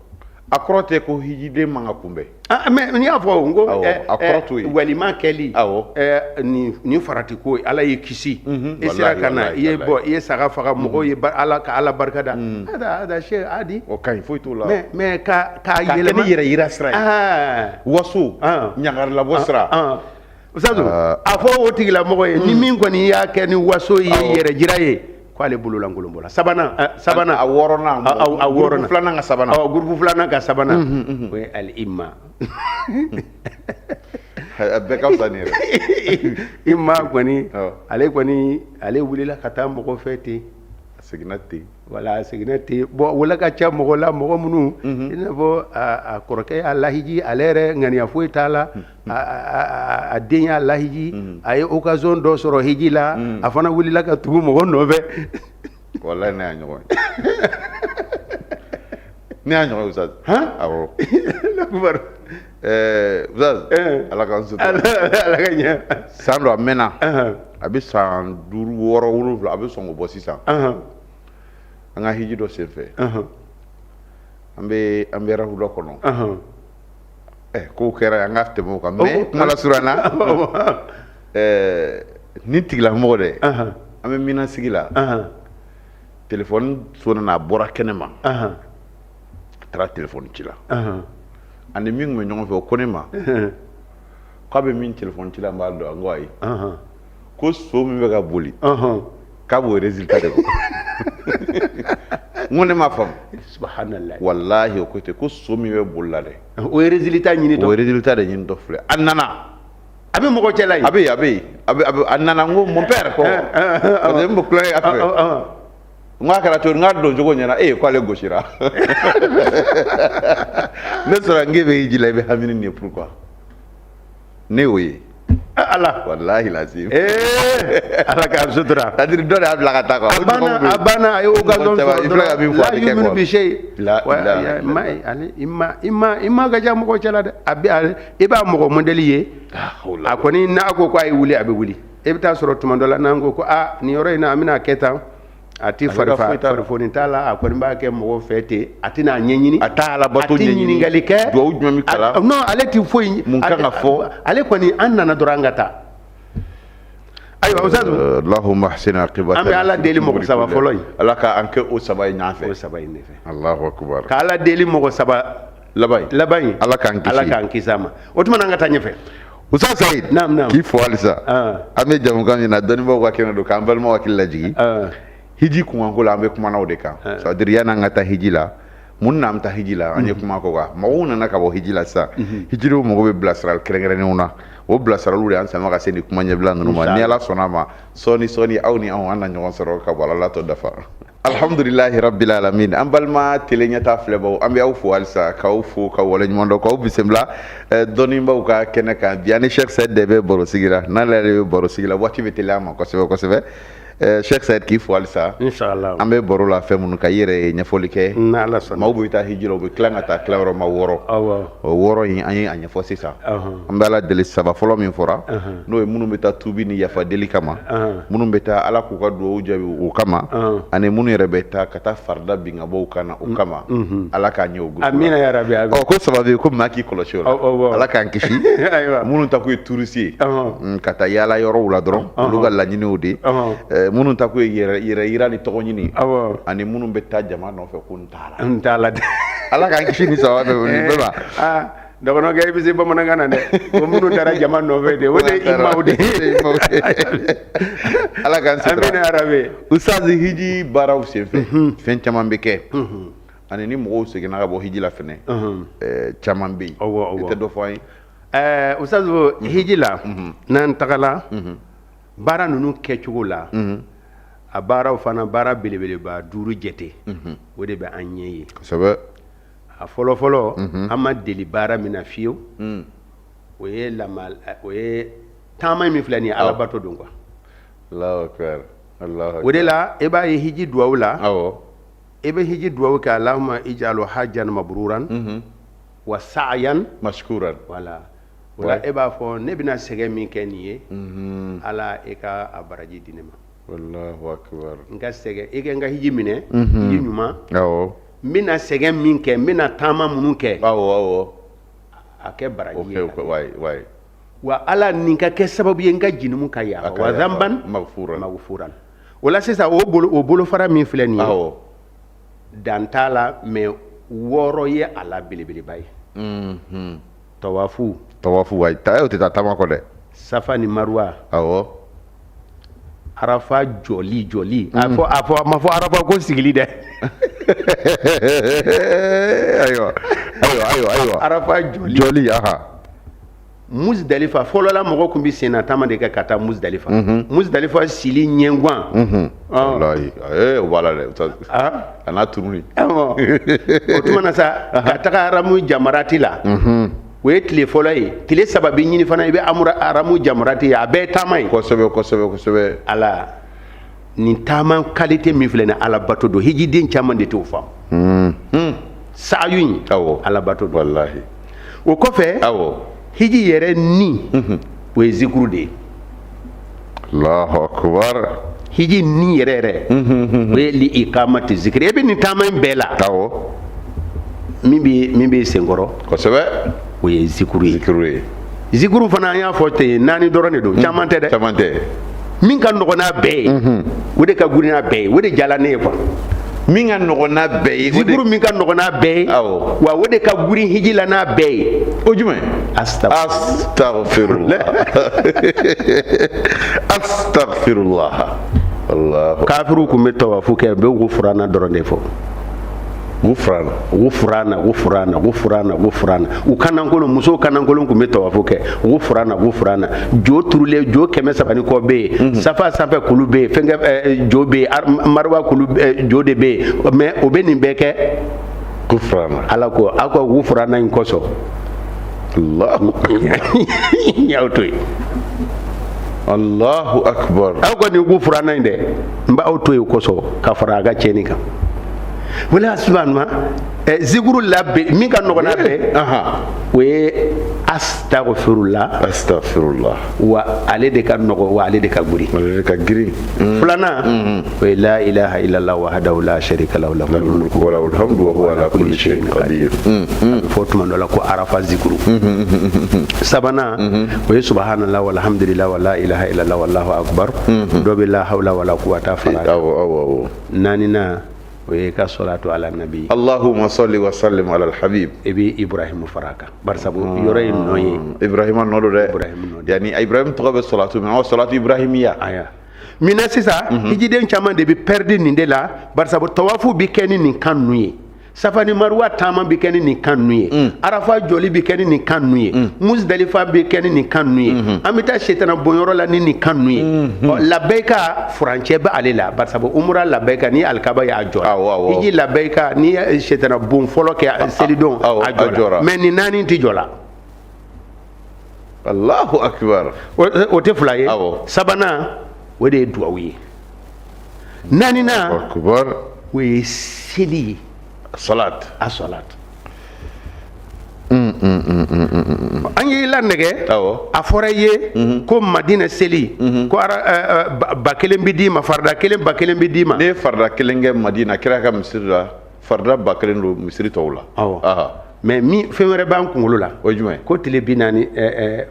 Speaker 1: A kɔrɔ tɛ ko hijiden man ka kunbɛn.
Speaker 2: Ah, mais n'i y'a fɔ n ko
Speaker 1: a kɔrɔ t'o ye.
Speaker 2: Walima kɛli nin farati ko, Ala y'i kisi, i sera ka na, i ye bɔ, i ye saga faga, mɔgɔw ye Ala ka Ala barika da, hada hada se adi.
Speaker 1: O ka ɲi, foyi t'o la.
Speaker 2: Mais ka
Speaker 1: k'a kɛ
Speaker 2: yɛlɛma
Speaker 1: ni yɛrɛ yira sira ye, waso, ɲangarilabɔ sira.
Speaker 2: Ustazu, a fɔ o tigilamɔgɔ ye, ni min kɔni y'a kɛ ni waso ye, yɛrɛ jira ye, k'ale bololankolon bɔla. Sabanan,
Speaker 1: a wɔɔrɔnan.
Speaker 2: A wɔɔrɔnan.
Speaker 1: Groupe filanan ka sabanan.
Speaker 2: Ɔ, groupe filanan ka sabanan, o ye al-imma.
Speaker 1: A bɛɛ ka fisa nin yɛrɛ.
Speaker 2: Imma kɔni, ale kɔni, ale wulila ka taa mɔgɔ fɛ ten.
Speaker 1: A seginna ten.
Speaker 2: Wala, a seginna ten. Bon, wala ka ca mɔgɔ la, mɔgɔ minnu i n'a fɔ a kɔrɔkɛ y'a lahiji, ale yɛrɛ ŋaniya foyi t'a la, a den y'a lahiji, a ye occasion dɔ sɔrɔ hiji la, a fana wulila ka tugu mɔgɔ nɔfɛ.
Speaker 1: Walahi, ne y'a ɲɔgɔn ye, ne y'a ɲɔgɔn ye, Ustaz. Awɔ.
Speaker 2: Akbar.
Speaker 1: Ustaz, Ala k'an sutura.
Speaker 2: Ala ka ɲɛ.
Speaker 1: San dɔ, a mɛnna. A bɛ san 5 6 7, a bɛ sɔn k'o bɔ sisan. An ka hiji dɔ senfɛ, an bɛ rawuda kɔnɔ. Kow kɛra, an ka tɛmɛ o kan, mais kuma lasurunya na, ni tigilamɔgɔ dɛ, an bɛ mina sigi la, telefɔni sonna, a bɔra kɛnɛ ma, a taara telefɔni ci la. Ani min tun bɛ ɲɔgɔn fɛ, o ko ne ma k'a bɛ min telefɔni ci la, n b'a dɔn. N ko ayi. Ko so min bɛ ka boli, k'a b'o résultat de kɔ. N ko ne m'a faamu.
Speaker 2: Subhanallah.
Speaker 1: Walahi, o ko ten, ko so min bɛ boli la dɛ,
Speaker 2: o ye résultat ɲini
Speaker 1: o
Speaker 2: tɔ.
Speaker 1: Ye résultat de ɲini tɔ filɛ, a nana.
Speaker 2: A bɛ mɔgɔ cɛla yen.
Speaker 1: A bɛ yen, a bɛ yen, a bɛ a nana. N ko mon père ko, parce que n bɛ kulonkɛ a fɛ. N k'a kɛra cogo di? N k'a don cogo ɲɛna. E k'ale gosira. Ne sɔrɔ n k'e bɛ hiji la, i bɛ hami ni nin ye, pourquoi? Ne y'o ye.
Speaker 2: Ala.
Speaker 1: Walahi lazim.
Speaker 2: Ala k'a sutura.
Speaker 1: C'est à dire dɔ de y'a bila ka taa quoi.
Speaker 2: A banna, a banna, a ye occasion sɔrɔ.
Speaker 1: I filɛ ka min fɔ, a
Speaker 2: la
Speaker 1: tɛ kɛ
Speaker 2: yuminu
Speaker 1: quoi.
Speaker 2: bi shay.
Speaker 1: La ilaha.
Speaker 2: Ma ale i ma i ma i ma ka ca mɔgɔ cɛla dɛ. A bɛ ale, i b'a mɔgɔ modèle ye. A kɔni n'a ko k'a ye wuli, a bɛ wuli. E bɛ taa sɔrɔ tuma dɔ la, n'an ko ko aa, nin yɔrɔ in na, an bɛna kɛ tan, a ti
Speaker 1: Ale ka
Speaker 2: fari fa
Speaker 1: foyi t'a la.
Speaker 2: Farifoni t'a la. A kɔni b'a kɛ mɔgɔw fɛ ten, a tɛna a ɲɛɲini.
Speaker 1: A t'a alabato
Speaker 2: A ti
Speaker 1: ɲɛɲini.
Speaker 2: ɲininkali kɛ.
Speaker 1: Duwawu jumɛn bɛ kalan?
Speaker 2: Non, ale ti foyi.
Speaker 1: Mun kan ka fɔ?
Speaker 2: Ale kɔni, an nana dɔrɔn, an ka taa. Ayiwa, Ustaz.
Speaker 1: Allahumma ahsin aqibatana.
Speaker 2: An bɛ Ala deli mɔgɔ saba fɔlɔ in.
Speaker 1: Ala ka an kɛ o saba ye ɲɔgɔn
Speaker 2: O
Speaker 1: fɛ.
Speaker 2: saba in de fɛ.
Speaker 1: Allahu akbar.
Speaker 2: Ka Ala deli mɔgɔ saba
Speaker 1: laban in.
Speaker 2: Laban in.
Speaker 1: Ala k'an kisi.
Speaker 2: Ala k'an kisi a ma. O tuma na, an ka taa ɲɛfɛ.
Speaker 1: Ustaz Sayid.
Speaker 2: Naam, naam.
Speaker 1: K'i fo halisa. An bɛ jamukan min na, dɔnnibaaw ka kɛnɛ don, k'an balimaw hakili lajigin. Hiji kunkanko la, an bɛ kuma o de kan. C'est à dire yan'an ka taa hiji la, mun na an bɛ taa hiji la? An ye kuma ko kan, mɔgɔw nana ka bɔ hiji la sisan, hijidenw mago bɛ bilasirali kɛrɛnkɛrɛnnenw na. O bilasiraliw de y'an sama ka se nin kuma ɲɛbila ninnu ma. Ni Ala sɔnna a ma, sɔɔni sɔɔni, aw ni anw, an na ɲɔgɔn sɔrɔ ka bɔ tɔ dafa. Alhamdulilahi rabbil alamin. An balima tele ɲɛta filɛbaw, an bɛ aw fo halisa, k'aw fo ka waleɲuman dɔn, k'aw bisimila dɔnnibaw ka kɛnɛ kan. Bi, an ni Cheikh Sayid de bɛ baro sigi la. N'ale yɛrɛ bɛ baro sigi la, waati bɛ teliya an ma kosɛbɛ kosɛbɛ. Cheikh Sayid, k'i fo halisa.
Speaker 2: Inshallah.
Speaker 1: An bɛ baro la fɛn minnu kan, i yɛrɛ ye ɲɛfɔli kɛ.
Speaker 2: N'Ala sɔnna.
Speaker 1: Maaw bɛ taa hiji la, u bɛ tila ka taa tilayɔrɔ ma 6. O 6 in, an ye a ɲɛfɔ sisan. An bɛ Ala deli, saba fɔlɔ min fɔra, n'o ye minnu bɛ taa tuubi ni yafa deli kama, minnu bɛ taa Ala k'u ka dugawu jaabi o kama, ani minnu yɛrɛ bɛ taa ka taa farida bin ka bɔ u kan na o kama, Ala k'a ɲɛ o gurupu la.
Speaker 2: Amina ya rabbi, amin.
Speaker 1: Ɔ, ko saba bɛ yen ko maa k'i kɔlɔsi o la, Ala k'an kisi.
Speaker 2: Ayiwa.
Speaker 1: Minnu ta ko ye touriste ye, ka taa yaala yɔrɔw la dɔrɔn, olu ka laɲiniw de ye. Minnu ta ko ye yɛrɛ yira ni tɔgɔ ɲini, ani minnu bɛ taa jama nɔfɛ ko n t'a la.
Speaker 2: N t'a la dɛ.
Speaker 1: Ala k'an kisi ni saba bɛɛ nin bɛɛ ma.
Speaker 2: Aa, dɔgɔnɔkɛ, i bɛ se bamanankan na dɛ. Ko minnu taara jama nɔfɛ de, o de ye imaw de ye.
Speaker 1: Ala k'an sutura.
Speaker 2: Amina ya rabbi.
Speaker 1: Ustaz, hiji baaraw senfɛ, fɛn caman bɛ kɛ, ani ni mɔgɔw seginna ka bɔ hiji la fɛnɛ, caman bɛ yen.
Speaker 2: Awɔ, awɔ.
Speaker 1: I tɛ dɔ fɔ an ye?
Speaker 2: Ustaz, hiji la, n'an tagala baara ninnu kɛcogo la, a baaraw fana, baara belebeleba 5 jate, o de bɛ an ɲɛ ye. A fɔlɔ fɔlɔ, an ma deli baara min na fiyewu, o ye lama, o ye taama min filɛ nin ye, alabato don quoi.
Speaker 1: Allahu akbar, Allahu akbar.
Speaker 2: O de la, e b'a ye hiji duwawu la, e bɛ hiji duwawu kɛ: Allahumma ij'alhu hajjan mabruran wa sa'yan
Speaker 1: mashkuran.
Speaker 2: Voilà. O la, e b'a fɔ ne bɛna sɛgɛn min kɛ nin ye, Ala, e ka a baraji di ne ma.
Speaker 1: Allahu akbar.
Speaker 2: N ka sɛgɛn, e ka n ka hiji minɛ, hiji ɲuman. N bɛna sɛgɛn min kɛ, n bɛna taama minnu kɛ,
Speaker 1: awɔ awɔ
Speaker 2: a kɛ baraji ye.
Speaker 1: Ok, wayi wayi.
Speaker 2: Wa Ala, nin ka kɛ sababu ye n ka junumu ka yafa.
Speaker 1: A ka
Speaker 2: wa
Speaker 1: yafa.
Speaker 2: Zamban
Speaker 1: maghfuran.
Speaker 2: Maghfuran. O la sisan, o bolo, o bolofara min filɛ nin ye, dan t'a la, mais 6 ye a la belebeleba ye: tawafu.
Speaker 1: Tawafu, wayi, ta o tɛ taa taama kɔ dɛ.
Speaker 2: Safa ni Maruwa. Arafa jɔli, jɔli, a fɔ a ma fɔ arafa ko sigili dɛ.
Speaker 1: Ayiwa ayiwa ayiwa ayiwa.
Speaker 2: Arafa jɔli.
Speaker 1: Jɔli, aha.
Speaker 2: Muzdalifa, fɔlɔla mɔgɔ tun bɛ senna taama de kɛ ka taa Muzdalifa. Muzdalifa sili ɲɛguwan.
Speaker 1: Walahi, o b'a la dɛ, a n'a turuni.
Speaker 2: Awɔ. O tuma na sa, ka taga aramu jamarati la, o ye tile fɔlɔ ye. Tile 3 bɛ ɲini fana, i bɛ aramu jamarati ye, a bɛɛ ye taama ye.
Speaker 1: Kosɛbɛ kosɛbɛ kosɛbɛ.
Speaker 2: Ala, nin taama qualité min filɛ nin, ala bato don. Hijiden caman de t'o faamu, saayu in. Ala bato don.
Speaker 1: Walahi.
Speaker 2: O kɔfɛ, hiji yɛrɛ ni, o ye zikuru de ye.
Speaker 1: Allahu akbar.
Speaker 2: Hiji ni yɛrɛ yɛrɛ, o ye li ikamati zikiri. E bɛ nin taama in bɛɛ la, min bɛ senkɔrɔ, o ye zikuru ye.
Speaker 1: Zikuru ye.
Speaker 2: Zikuru fana, an y'a fɔ ten, naani dɔrɔn de don, caman tɛ dɛ.
Speaker 1: Caman tɛ.
Speaker 2: Min ka nɔgɔn n'a bɛɛ ye, o de ka girin n'a bɛɛ ye, o de diyala ne ye quoi.
Speaker 1: Min ka nɔgɔn n'a bɛɛ ye, o de
Speaker 2: Zikuru min ka nɔgɔn n'a bɛɛ ye, wa o de ka girin hiji la n'a bɛɛ ye.
Speaker 1: O jumɛn?
Speaker 2: Astagfirullah.
Speaker 1: Astaghfirullah, astaghfirullah, Allahu.
Speaker 2: Kafiriw tun bɛ tawafu kɛ, u bɛ gufurana dɔrɔn de fɔ.
Speaker 1: Gufrana.
Speaker 2: Gufurana, gufurana, gufurana, gufurana. U kanankolon, musow kanankolon tun bɛ tawafu kɛ gufurana, gufurana. Jo turulen, jo 300 ni kɔ bɛ yen, safa sanfɛ kulu bɛ yen, fɛnkɛ jo bɛ yen, mariwa kulu jo de bɛ yen, mais o bɛ nin bɛɛ kɛ.
Speaker 1: Gufrana.
Speaker 2: Ala ko aw ka gufurana in kosɔn,
Speaker 1: Allahu.
Speaker 2: n y'aw to yen.
Speaker 1: Allahu akbar.
Speaker 2: Aw ka nin gufurana in dɛ, n b'aw to yen kosɔn ka fara a ka tiɲɛni kan. Wala subhanallah, zikuru la min ka nɔgɔn n'a bɛɛ, o ye astaghfirullah.
Speaker 1: Astaghfirullah.
Speaker 2: Wa ale de ka nɔgɔ, wa ale de ka girin.
Speaker 1: Ale de ka girin.
Speaker 2: Filanan, o ye la ilaha illallah wahdahu la sharika lahu, lahul mulku
Speaker 1: wa lahul hamdu wa huwa ala kulli shay'in qadir.
Speaker 2: A bɛ fɔ tuma dɔ la ko arafa zikuru. Sabanan, o ye subhanallah walhamdulillah wa la ilaha illallah wallahu akbar. Dɔ bɛ la hawla wala quwwata fara.
Speaker 1: Awɔ, awɔ, awɔ.
Speaker 2: Naaninan, o ye ka salatu ala nabi.
Speaker 1: Allahumma salli wa sallim ala alhabib.
Speaker 2: I bɛ Ibrahimu fara a kan, barisabu yɔrɔ ye nɔ ye.
Speaker 1: Ibrahima nɔ don dɛ.
Speaker 2: Ibrahim nɔ don.
Speaker 1: Yani Ibrahim tɔgɔ bɛ salatu min, awɔ, salatu ibrahimiya.
Speaker 2: Aya, mina sisan, hijiden caman de bɛ pɛridi nin de la, barisabu tawafu bɛ kɛ ni nin kan ninnu ye, safa ni maruwa taama bɛ kɛ ni nin kan ninnu ye, arafa jɔli bɛ kɛ ni nin kan ninnu ye, musdalifa bɛ kɛ ni nin kan ninnu ye, an bɛ taa setana bonyɔrɔ la ni nin kan ninnu ye. Ɔ, labɛyika furancɛ bɛ ale la, barisabu umura labɛyika ni alikaba ye, a jɔra.
Speaker 1: Awɔ, awɔ.
Speaker 2: Hiji labɛyika ni ye setana bon fɔlɔ kɛ selidon, a
Speaker 1: a jɔra.
Speaker 2: jɔra, mais nin naani tɛ jɔ la.
Speaker 1: Allahu akbar.
Speaker 2: O tɛ fila ye. Sabanan, o de ye duwawu ye. Naaninan,
Speaker 1: Akbar.
Speaker 2: o ye seli ye.
Speaker 1: Salat.
Speaker 2: A salat. An y'i lanɛgɛ. A fɔra i ye ko Madina seli ko ara, 1000 bɛ d'i ma, farida kelen 1000 bɛ d'i ma.
Speaker 1: Ne ye farida kelen kɛ Madina kira ka misiri la, farida 1000 don misiri tɔw la.
Speaker 2: Awɔ. Mais min fɛn wɛrɛ b'an kunkolo la.
Speaker 1: O ye jumɛn?
Speaker 2: Ko tile 40,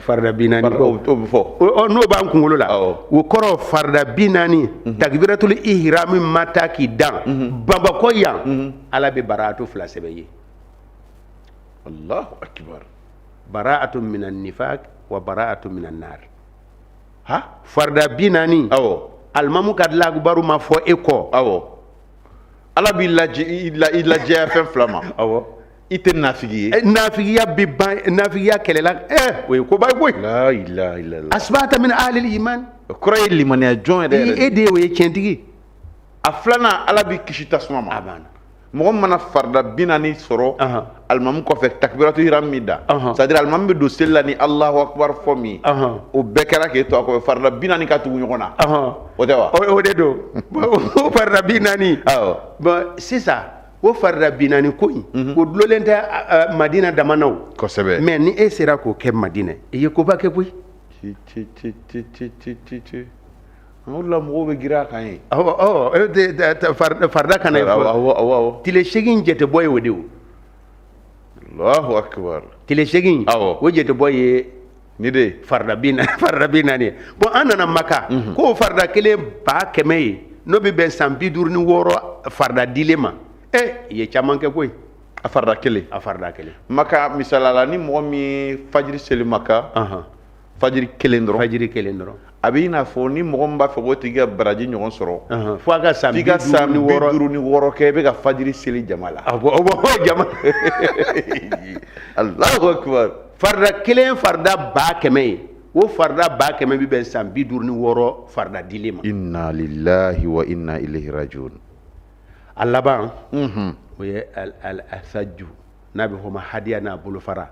Speaker 2: farida 40.
Speaker 1: O bɛ fɔ.
Speaker 2: N'o b'an kunkolo la, o kɔrɔ farida 40, takbiratul ihrami ma taa k'i dan Bamakɔ yan, Ala bɛ baraatu fila sɛbɛn i ye.
Speaker 1: Allahu akbar.
Speaker 2: Baraatu minan nifaq wa baraatu minan nar.
Speaker 1: Ha.
Speaker 2: Farida 40, alimamu ka lakubaru ma fɔ e kɔ.
Speaker 1: Awɔ, Ala b'i lajɛ, i lajɛya fɛn fila ma. I tɛ nafigi ye.
Speaker 2: Nafigiya bi ban, nafigiya kɛlɛla, o ye koba ye koyi.
Speaker 1: La ilaha illallah.
Speaker 2: Asibata min ahlil iman.
Speaker 1: O kɔrɔ ye limaniya jɔn yɛrɛ yɛrɛ.
Speaker 2: E de ye, o ye tiɲɛtigi.
Speaker 1: A filanan, Ala b'i kisi tasuma ma.
Speaker 2: A banna.
Speaker 1: Mɔgɔ min mana farida 40 sɔrɔ alimamu kɔfɛ, takbiratu ihram min da, c'est à dire alimamu bɛ don seli la ni Allahu akbar fɔ min, o bɛɛ kɛra k'e to a kɔfɛ, farida 40 ka tugu ɲɔgɔn na, o tɛ wa?
Speaker 2: O de don. Bon, o farida 40. Bon, sisan o farida 40 ko in, o dulolen tɛ Madina dama na o. Mais ni e sera k'o kɛ Madina, i ye koba kɛ koyi.
Speaker 1: Ci ci ci ci ci ci ci ci, o de la mɔgɔw bɛ girin a kan ye.
Speaker 2: Awɔ, awɔ, e tɛ farida kana ye fɔlɔ.
Speaker 1: Awɔ, awɔ, awɔ.
Speaker 2: Tile 8 jatebɔ ye o de o.
Speaker 1: Allahu akbar.
Speaker 2: Tile 8. O jatebɔ ye
Speaker 1: Ni de.
Speaker 2: farida bi naani, farida 40 ye. Bon, an nana Maka, k'o farida kelen 100 000 ye, n'o bɛ bɛn san 56 farida dilen ma. I ye caman kɛ koyi.
Speaker 1: A farida kelen.
Speaker 2: A farida kelen.
Speaker 1: Maka, misaliya la, ni mɔgɔ min ye fajiri seli Maka, fajiri kelen dɔrɔn.
Speaker 2: Fajiri kelen dɔrɔn.
Speaker 1: A bɛ i n'a fɔ ni mɔgɔ min b'a fɛ k'o tigi ka baraji ɲɔgɔn sɔrɔ,
Speaker 2: fo a ka san
Speaker 1: f'i ka san
Speaker 2: bi
Speaker 1: bi
Speaker 2: duuru ni wɔɔrɔ.
Speaker 1: duuru ni wɔɔrɔ kɛ, i bɛ ka fajiri seli jama la.
Speaker 2: Awɔ, awɔ, jama.
Speaker 1: Allahu akbar.
Speaker 2: Farida kelen, farida 100 000 ye. O farida 100 000 bɛ bɛn san 56 farida dilen ma.
Speaker 1: Inna lillahi wa inna ilayhi rajiun.
Speaker 2: A laban, o ye al al asaju, n'a bɛ fɔ o ma hadiya n'a bolofara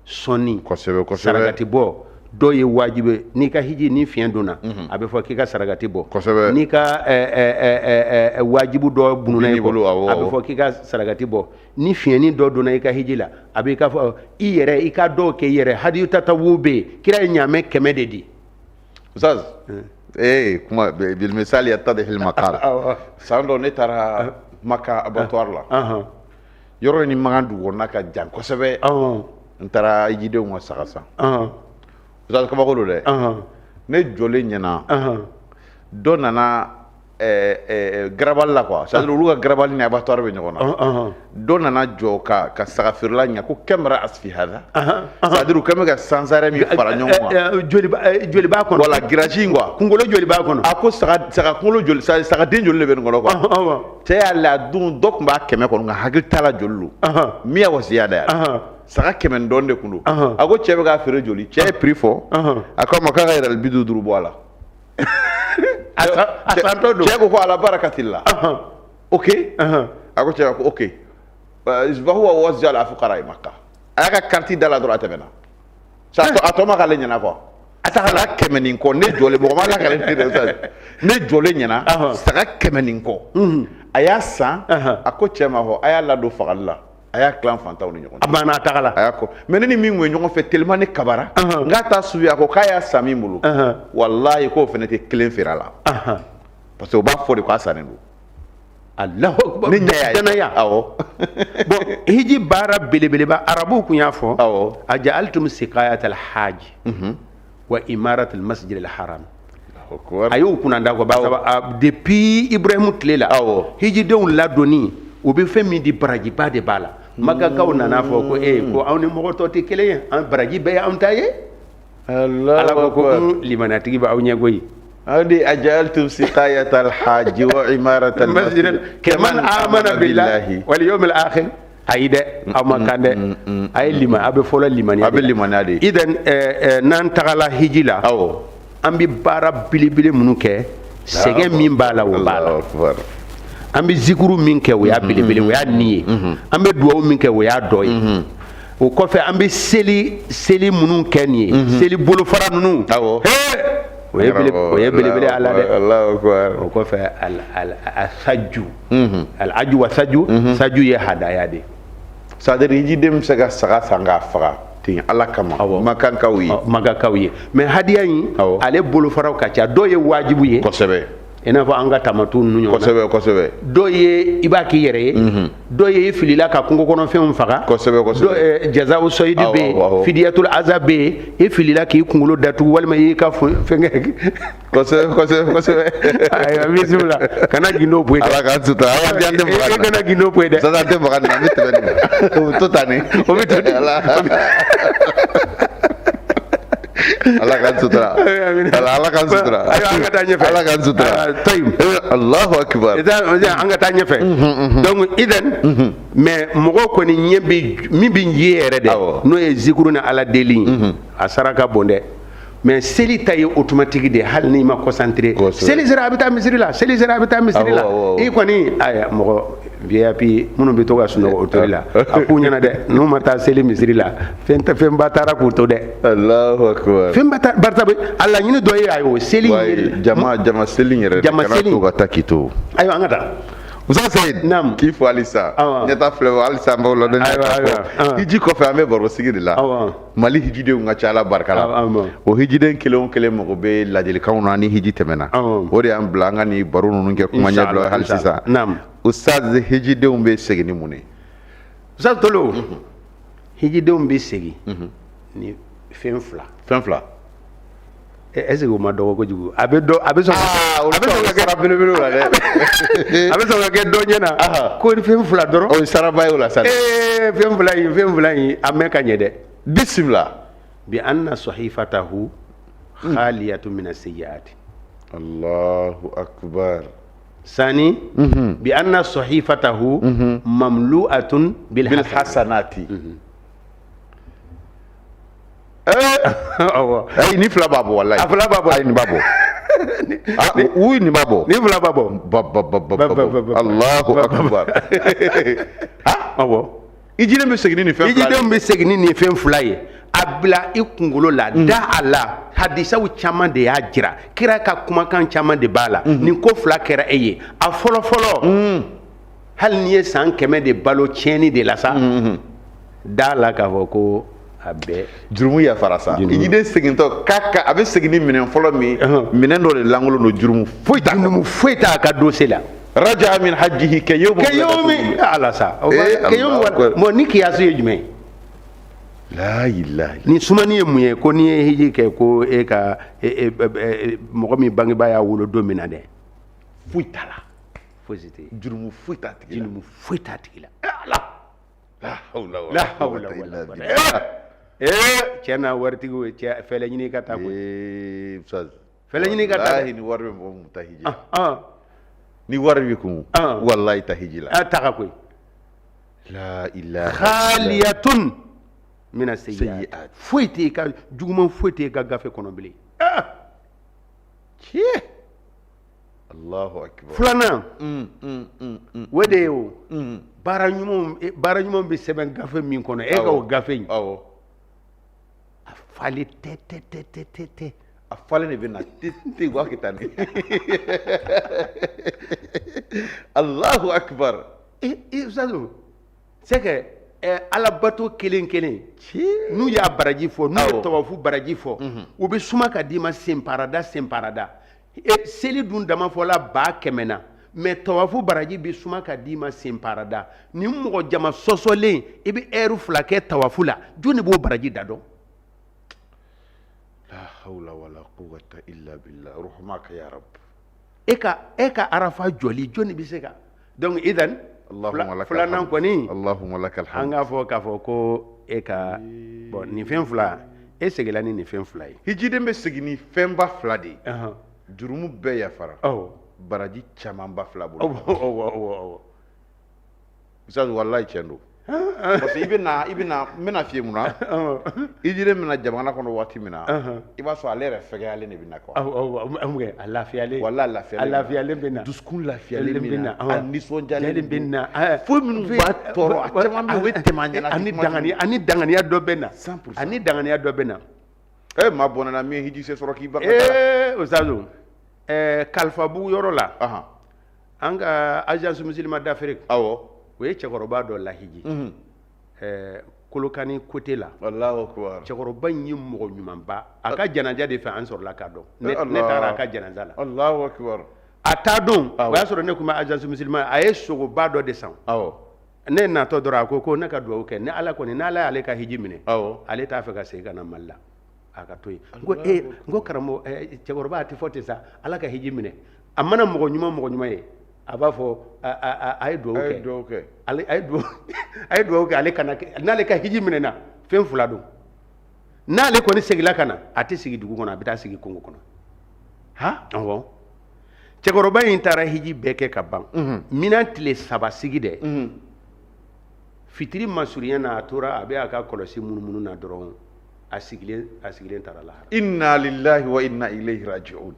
Speaker 2: sɔnni.
Speaker 1: Kosɛbɛ, kosɛbɛ.
Speaker 2: Sarakati bɔ dɔw ye wajibi. N'i ka hiji ni fiɲɛ donna, a bɛ fɔ k'i ka sarakati bɔ. N'i ka wajibu dɔ bununa i
Speaker 1: B'i bolo,
Speaker 2: kɔ, a bɛ fɔ k'i ka sarakati bɔ. Ni fiɲɛni dɔ donna i ka hiji la, a bɛ i ka fɔ i yɛrɛ, i ka dɔw kɛ i yɛrɛ hadiyu tatawu bɛ yen. Kira ye ɲaamɛ 100 de di.
Speaker 1: Ustaz, Ee, kuma بالمثال يتضح المقال. San dɔ ne taara Maka abattoir la. Yɔrɔ in ni Makan dugu kɔnɔna ka jan kosɛbɛ. N taara hijidenw ka saga san. Ustaz, kabako don dɛ. Ne jɔlen ɲɛna, dɔ nana garabali la quoi, c'est à dire olu ka garabali ni abattoir bɛ ɲɔgɔn na. Dɔ nana jɔ ka saga feerela ɲininka ko كم رأس في هذا, c'est à dire u kɛn bɛ ka sansarɛ min fara ɲɔgɔn kan.
Speaker 2: Joli b'a kɔnɔ?
Speaker 1: Voilà, grillage in quoi.
Speaker 2: Kunkolo joli b'a kɔnɔ?
Speaker 1: A ko saga kunkolo joli, sagaden joli de bɛ nin kɔnɔ quoi. Cɛ y'a la don dɔ tun b'a 100 kɔnɔ, nka hakili t'a la joli don. Min y'a wasiya da yan, saga 100 ni dɔɔnin de kun don. A ko cɛ bɛ k'a feere joli? Cɛ ye prix fɔ. A ko a ma k'a ka yɛrɛ 50 bɔ a la.
Speaker 2: A santɔ don.
Speaker 1: Cɛ ko على بركة الله, ok. A ko cɛ ma ko ok, فهو وزع على فقراء مكة. A y'a ka carte da la dɔrɔn, a tɛmɛna. A tɔ ma k'ale ɲɛna quoi. A saga 100 ni kɔ, ne jɔlen, mɔgɔ ma lakale ne de, ne jɔlen ɲɛna, saga 100 ni kɔ, a y'a san. A ko cɛ ma fɔ a y'a ladon fagali la, a y'a tilan fantanw ni ɲɔgɔn cɛ.
Speaker 2: A banna, a taga la.
Speaker 1: A y'a kɔ mais ne ni min kun ye ɲɔgɔn fɛ, tellement ne kabara, n k'a ta subi. A ko k'a y'a san min bolo, walayi, k'o fana tɛ kelen feere a la, parce que o b'a fɔ de k'a sannen don.
Speaker 2: Allahu akbar.
Speaker 1: Ne ɲɛ y'a ye.
Speaker 2: Danaya.
Speaker 1: Awɔ.
Speaker 2: Bon, hiji baara belebeleba, arabuw kun y'a fɔ. أجعلتم سقاية الحاج وعمارة المسجد الحرام. A y'o kunna da kɔ barisa depuis Ibrahimu tile la, hijidenw ladonni, u bɛ fɛn min di, barajiba de b'a la. Makakaw nana fɔ ko ee, ko anw ni mɔgɔ tɔ tɛ kelen ye, an baraji bɛɛ ye anw ta ye. Ala ko ko limaniyatigi b'aw ɲɛ koyi.
Speaker 1: Adi أجعلتم سقاية الحاج وعمارة
Speaker 2: المسجد كمن آمن بالله واليوم الآخر. Ayi dɛ, aw ma kan dɛ, a ye lima, a bɛ fɔlɔ limaniya.
Speaker 1: A bɛ limaniya de.
Speaker 2: Idan n'an tagala hiji la, an bɛ baara belebele minnu kɛ, sɛgɛn min b'a la, o b'a la. An bɛ zikuru min kɛ, o y'a belebele, o y'a nin ye. An bɛ dugawu min kɛ, o y'a dɔ ye. O kɔfɛ, an bɛ seli minnu kɛ nin ye, seli bolofara ninnu, o ye belebele ala dɛ. O kɔfɛ, a saju al wa saju, saju ye hadaya de.
Speaker 1: C'est à dire hijiden bɛ se ka saga san k'a faga ten Ala kama. Makankaw ye.
Speaker 2: Makakaw ye, mais hadiya in, ale bolofaraw ka ca. Dɔw ye wajibu ye. I n'a fɔ an ka tamatu ninnu ɲɔgɔn na.
Speaker 1: Kosɛbɛ kosɛbɛ.
Speaker 2: Dɔw ye i b'a k'i yɛrɛ ye, dɔw ye i filila ka kungo kɔnɔfɛnw faga.
Speaker 1: Kosɛbɛ kosɛbɛ.
Speaker 2: جزاء الصيد bɛ yen, فدية الأذى bɛ yen, i filila k'i kunkolo datugu walima i y'i ka fɛnkɛ.
Speaker 1: Kosɛbɛ kosɛbɛ kosɛbɛ.
Speaker 2: Ayiwa, bisimila, kana gindo bɔ yen dɛ.
Speaker 1: Ala k'an sutura, ala k'an tɛ faga.
Speaker 2: E kana gindo bɔ yen dɛ.
Speaker 1: Sisan tɛ faga nin na, an bɛ tɛmɛ nin kan, o bɛ to tan de.
Speaker 2: O bɛ to ten.
Speaker 1: Ala k'an sutura. Ala k'an sutura.
Speaker 2: Ayiwa, an ka taa ɲɛfɛ.
Speaker 1: Ala k'an sutura.
Speaker 2: Tayi.
Speaker 1: Allahu akbar.
Speaker 2: An ka taa ɲɛfɛ. Donc idan, mais mɔgɔ kɔni ɲɛ bɛ min bɛ ye yɛrɛ dɛ, n'o ye zikuru ni Ala deli ye, a saraka bon dɛ. Mais seli ta ye automatique de ye, hali n'i ma concentré. Seli sera, a bɛ taa misiri la, seli sera, a bɛ taa misiri la. I kɔni, ayiwa, mɔgɔ VIP minnu bɛ to ka sunɔgɔ hôtel la, a k'u ɲɛna dɛ, n'u ma taa seli misiri la, fɛn tɛ, fɛnba taara k'u to dɛ.
Speaker 1: Allahu akbar.
Speaker 2: Fɛnba taara, barisa a laɲini dɔ ye a ye o seli.
Speaker 1: Jama seli yɛrɛ.
Speaker 2: Jama seli.
Speaker 1: Kana to ka taa k'i to.
Speaker 2: Ayiwa, an ka taa.
Speaker 1: Musa Seyid.
Speaker 2: Naam.
Speaker 1: K'i fo halisa. Ɲɛta filɛ, halisa an b'aw ladɔnniya k'a fɔ hiji kɔfɛ, an bɛ baro sigi de la. Mali hijidenw ka ca, Ala barika la. O hijiden kelen o kelen mago bɛ ladilikanw na ni hiji tɛmɛna. O de y'an bila an ka nin baro ninnu kɛ, kuma ɲɛbila hali sisan. Ustaz, hijidenw bɛ segin ni mun ye?
Speaker 2: Ustaz Tolo, hijidenw bɛ segin ni fɛn fila.
Speaker 1: Fɛn fila.
Speaker 2: Est ce que o ma dɔgɔ kojugu? A bɛ dɔ, a bɛ sɔn.
Speaker 1: A bɛ sɔn ka kɛ belebele la dɛ.
Speaker 2: A bɛ sɔn ka kɛ dɔ ɲɛna ko ni fɛn fila dɔrɔn.
Speaker 1: O ye saraba ye o la sa.
Speaker 2: Ee, fɛn fila in, a mɛn ka ɲɛ dɛ.
Speaker 1: Bisimila.
Speaker 2: بأن صحيفته خالية من السيئات.
Speaker 1: الله أكبر.
Speaker 2: ثاني، بأن صحيفته مملوءة
Speaker 1: بالحسنات.
Speaker 2: Awɔ.
Speaker 1: Ayi, ni fila b'a bɔ walayi.
Speaker 2: A fila b'a bɔ.
Speaker 1: Ayi, nin b'a bɔ. Ah oui, nin b'a bɔ.
Speaker 2: Ni fila b'a bɔ.
Speaker 1: Ba ba ba ba ba. الله أكبر.
Speaker 2: Awɔ.
Speaker 1: Hijiden bɛ segin ni nin fɛn fila.
Speaker 2: Hijidenw bɛ segin ni nin fɛn fila ye. A bila i kunkolo la, da a la, hadisaw caman de y'a jira, kira ka kumakan caman de b'a la. Nin ko fila kɛra e ye, a fɔlɔ fɔlɔ, hali n'i ye san 100 de balo tiɲɛni de la sa, da la k'a fɔ ko A bɛɛ
Speaker 1: Jurumu yafara sa. Hijiden segintɔ k'a ka a bɛ segin ni minɛn fɔlɔ min, minɛn dɔ de lankolon don, jurumu foyi t'a
Speaker 2: Jurumu foyi t'a ka dossier la.
Speaker 1: Raja min hajjihi ka yawmi
Speaker 2: Ka yawmi ala sa. Ka yawmi. Bon, ni kiyasu ye jumɛn ye?
Speaker 1: La ilaha.
Speaker 2: Nin sumani ye mun ye? Ko n'i ye hiji kɛ, ko e ka mɔgɔ min bangebaa y'a wolo don min na dɛ.
Speaker 1: Foyi t'a la.
Speaker 2: Foyi tɛ.
Speaker 1: Jurumu foyi t'a tigi la.
Speaker 2: Jurumu foyi t'a tigi la. Ala.
Speaker 1: La hawla
Speaker 2: La hawla wala quwwata. Ee, cɛ na, waritigiw, cɛ, fɛlɛ ɲini ka taa koyi.
Speaker 1: Ee, ustaz.
Speaker 2: Fɛlɛ ɲini ka taa dɛ.
Speaker 1: Wallahi, ni wari bɛ mɔgɔ mun ta hiji la. Ni wari b'i kun, wallahi, ta hiji la.
Speaker 2: A taga koyi.
Speaker 1: La ilaha.
Speaker 2: Khaliyatun mina sayyi'at. Foyi tɛ ka juguman, foyi tɛ ka gafe kɔnɔ bilen.
Speaker 1: Tiɲɛ, Allahu akbar.
Speaker 2: Filanan, o de ye o baara ɲumanw, baara ɲumanw bɛ sɛbɛn gafe min kɔnɔ, e ka o gafe in, a falen tɛ tɛ tɛ tɛ tɛ tɛ.
Speaker 1: A falen de bɛ na te te wa kɛ tan de. Allahu akbar.
Speaker 2: E e ustaz, c'est que alabato kelen kelen, n'u y'a baraji fɔ, n'u ye tawafu baraji fɔ, u bɛ suma ka d'i ma senparada senparada. E seli dun dama fɔla 100 000 na, mais tawafu baraji bɛ suma ka d'i ma senparada. Ni mɔgɔ jama sɔsɔlen, i bɛ ɛri 2 kɛ tawafu la, jɔn de b'o baraji da dɔn?
Speaker 1: La hawla wala quwwata illa billah, ruhumaka ya rab.
Speaker 2: E ka arafa jɔli, jɔn de bɛ se ka? Donc idan, filanan kɔni,
Speaker 1: Allahumma lakal
Speaker 2: an k'a fɔ k'a fɔ ko e ka bon, nin fɛn fila, e seginna ni nin fɛn fila ye.
Speaker 1: Hijiden bɛ segin ni fɛnba fila de ye: jurumu bɛɛ yafara, baraji camanba fila bolo.
Speaker 2: Awɔ awɔ awɔ
Speaker 1: Ustaz, wallahi, tiɲɛ don, parce que i bɛ na, n bɛna f'i ye mun na. Hijiden bɛna jamana kɔnɔ waati min na, i b'a sɔrɔ ale yɛrɛ fɛgɛyalen de bɛ na quoi.
Speaker 2: Awɔ awɔ, a lafiyalen.
Speaker 1: Wallahi, a lafiyalen.
Speaker 2: A lafiyalen bɛ na.
Speaker 1: Dusukun lafiyalen bɛ na, a nisɔndiyalen
Speaker 2: bɛ na.
Speaker 1: Foyi minnu b'a tɔɔrɔ, a caman bɛ yen, o bɛ tɛmɛ a ɲɛna.
Speaker 2: Ani danganiya dɔ bɛ na.
Speaker 1: 100%.
Speaker 2: Ani danganiya dɔ bɛ na.
Speaker 1: E maa bɔnna min ye hiji se sɔrɔ k'i ban ka taa.
Speaker 2: Ee, Ustaz, Kalifabugu yɔrɔ la, an ka Agence musulmane d'Afrique, o ye cɛkɔrɔba dɔ lahiji Kolokani côté la.
Speaker 1: Allahu akbar.
Speaker 2: Cɛkɔrɔba in ye mɔgɔ ɲumanba. A ka janaja de fɛ an sɔrɔla k'a dɔn. Ne taara a ka janaja la.
Speaker 1: Allahu akbar.
Speaker 2: A taa don, o y'a sɔrɔ ne tun bɛ Agence musulmane. A ye sogoba dɔ de san. Ne natɔ dɔrɔn, a ko ko ne ka dugawu kɛ ni Ala kɔni, n'Ala y'ale ka hiji minɛ, ale t'a fɛ ka segin ka na Mali la, a ka to yen. N ko ee, n ko karamɔgɔ, cɛkɔrɔba, a tɛ fɔ ten sa, Ala ka hiji minɛ. A mana mɔgɔ ɲuman, mɔgɔ ɲuman ye, a b'a fɔ a ye dugawu
Speaker 1: kɛ,
Speaker 2: ale a ye dugawu, a ye dugawu kɛ, ale kana n'ale ka hiji minɛna, fɛn fila don: n'ale kɔni seginna ka na, a tɛ sigi dugu kɔnɔ, a bɛ taa sigi kungo kɔnɔ.
Speaker 1: Ha.
Speaker 2: Awɔ, cɛkɔrɔba in taara hiji bɛɛ kɛ ka ban. Mina tile 3 sigi dɛ, fitiri masurunya na, a tora a bɛ a ka kɔlɔsi munumunu na dɔrɔn, a sigilen taara lahara.
Speaker 1: Inna lillahi wa inna ilayhi raji'un,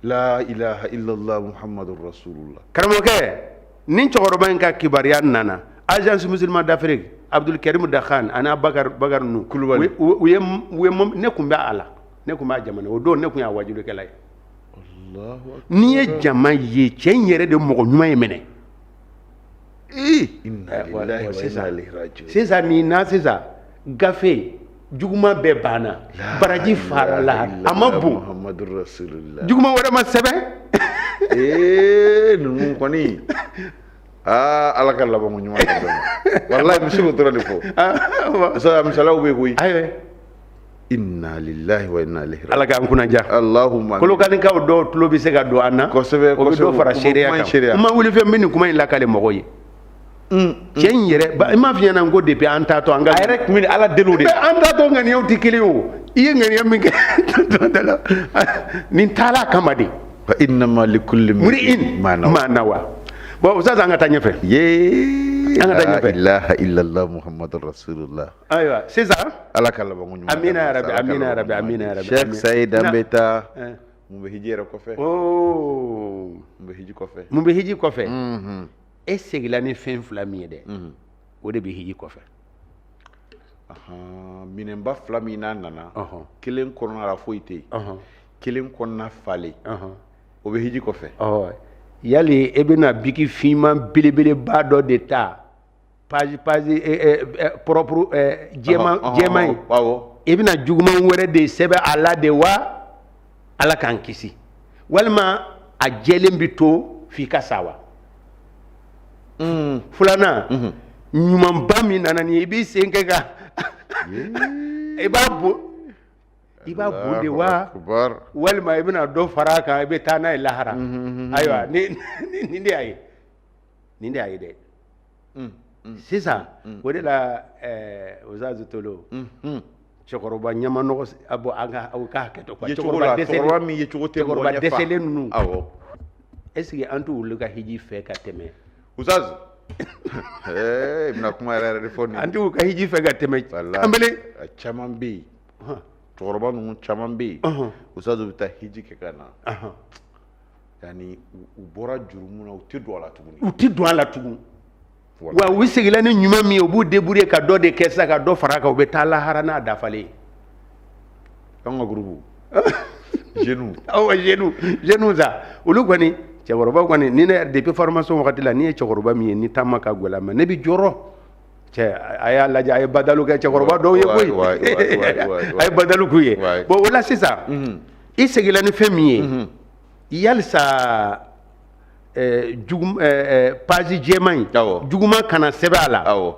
Speaker 1: la ilaha illallah muhammadur rasulullah.
Speaker 2: Karamɔgɔkɛ, ni cɛkɔrɔba in ka kibaruya nana Agence musulmane d'Afrique, Abdul Karim Dakhan ani Bakar Bakar ninnu.
Speaker 1: Kulubali.
Speaker 2: U ye ne kun bɛ a la, ne kun b'a jamana o don, ne kun y'a wajulikɛla ye. N'i ye jama ye, cɛ in yɛrɛ de mɔgɔ ɲuman ye minɛ.
Speaker 1: Inna lillahi wa inna ilayhi raji'un.
Speaker 2: Sisan nin na, sisan gafe juguman bɛɛ banna, baraji farala, a ma bon.
Speaker 1: Muhammadur rasulullah.
Speaker 2: Juguman wɛrɛ ma sɛbɛn.
Speaker 1: Ee, ninnu kɔni, aa, Ala ka labanko ɲuman di bɛɛ ma. Wallahi, misi k'o dɔrɔn de fɔ sa, misaliyaw bɛ yen koyi.
Speaker 2: Ayiwa.
Speaker 1: Inna lillahi wa inna ilayhi raji'un.
Speaker 2: Ala k'an kunnaja.
Speaker 1: Allahumma.
Speaker 2: Kolokanikaw dɔw tulo bɛ se ka don an na.
Speaker 1: Kosɛbɛ.
Speaker 2: O bɛ dɔ fara seereya
Speaker 1: kuma in
Speaker 2: kan.
Speaker 1: seereya.
Speaker 2: N ma wuli fɛn, n bɛ nin kuma in lakale mɔgɔw ye. Cɛ in yɛrɛ ba, n m'a f'i ɲɛna n ko depuis an taatɔ an ka
Speaker 1: A yɛrɛ tun bɛ Ala deli o de la.
Speaker 2: An taatɔ ŋaniyaw tɛ kelen ye o. I ye ŋaniya min kɛ nin taala kama de.
Speaker 1: Wa innama likulli
Speaker 2: mri'in
Speaker 1: ma nawa.
Speaker 2: Ma nawa. Bon, Ustaz, an ka taa ɲɛfɛ.
Speaker 1: Yee.
Speaker 2: An ka taa
Speaker 1: La
Speaker 2: ɲɛfɛ.
Speaker 1: ilaha illallah muhammadur rasulullah.
Speaker 2: Ayiwa, sisan.
Speaker 1: Ala ka labanko ɲuman.
Speaker 2: Amina ya Rabbi, amina ya Rabbi, amina ya Rabbi.
Speaker 1: Sheikh
Speaker 2: Amina.
Speaker 1: Said, an bɛ taa
Speaker 2: Eh.
Speaker 1: mun bɛ hiji yɛrɛ kɔfɛ?
Speaker 2: Oh.
Speaker 1: Mun bɛ hiji kɔfɛ?
Speaker 2: Mun bɛ hiji kɔfɛ? E seginna ni fɛn fila min ye dɛ, o de bɛ hiji kɔfɛ.
Speaker 1: Ahan, minɛnba fila min n'a nana, kelen kɔnɔna la foyi tɛ yen, kelen kɔnɔna falen, o bɛ hiji kɔfɛ.
Speaker 2: Ɔ, yali e bɛna biki finman belebeleba dɔ de ta page page propre jɛman jɛman ye,
Speaker 1: awɔ
Speaker 2: i bɛna juguman wɛrɛ de sɛbɛn a la de wa? Ala k'an kisi. Walima a jɛlen bɛ to f'i ka sa wa? Filanan, ɲumanba min nana nin ye, i b'i sen kɛ ka i b'a bon, i b'a bon de wa?
Speaker 1: Akbar.
Speaker 2: Walima i bɛna dɔ fara a kan, i bɛ taa n'a ye lahara? Ayiwa, ni nin de y'a ye, nin de y'a ye dɛ. Sisan o de la, Oustaz Tolo, cɛkɔrɔba ɲamanɔgɔ a bɔ an ka aw ka hakɛ to quoi.
Speaker 1: Yecogo la,
Speaker 2: cɛkɔrɔba dɛsɛlen
Speaker 1: cɛkɔrɔba min yecogo tɛ mɔgɔ
Speaker 2: cɛkɔrɔba
Speaker 1: ɲɛ fa.
Speaker 2: dɛsɛlen ninnu, est ce que an t'olu ka hiji fɛ ka tɛmɛ?
Speaker 1: Oustaz, i bɛna kuma yɛrɛ yɛrɛ de fɔ nin.
Speaker 2: An t'u ka hiji fɛ ka tɛmɛ?
Speaker 1: Walahi,
Speaker 2: kanbele.
Speaker 1: A caman bɛ yen, cɛkɔrɔba ninnu caman bɛ yen, Oustaz, u bɛ taa hiji kɛ ka na, yanni u bɔra jurumu na, u tɛ don a la tuguni.
Speaker 2: U ti don a la tugun. Wa u seginna ni ɲuman min ye, u b'u débrouiller ka dɔ de kɛ sisan ka dɔ fara a kan, u bɛ taa lahara n'a dafalen ye.
Speaker 1: An ka groupe jeunes.
Speaker 2: Awɔ, jeunes, jeunes sa, olu kɔni, cɛkɔrɔba kɔni, ni ne depuis formation wagati la, n'i ye cɛkɔrɔba min ye ni taama ka gɛlɛn a ma, ne bi jɔrɔ. Cɛ, a y'a lajɛ, a ye badalu kɛ cɛkɔrɔba dɔw ye koyi. A ye badalu k'u ye. Bon, o la sisan, i seginna ni fɛn min ye, yalisa jugu page jɛman in, juguman kana sɛbɛn a la,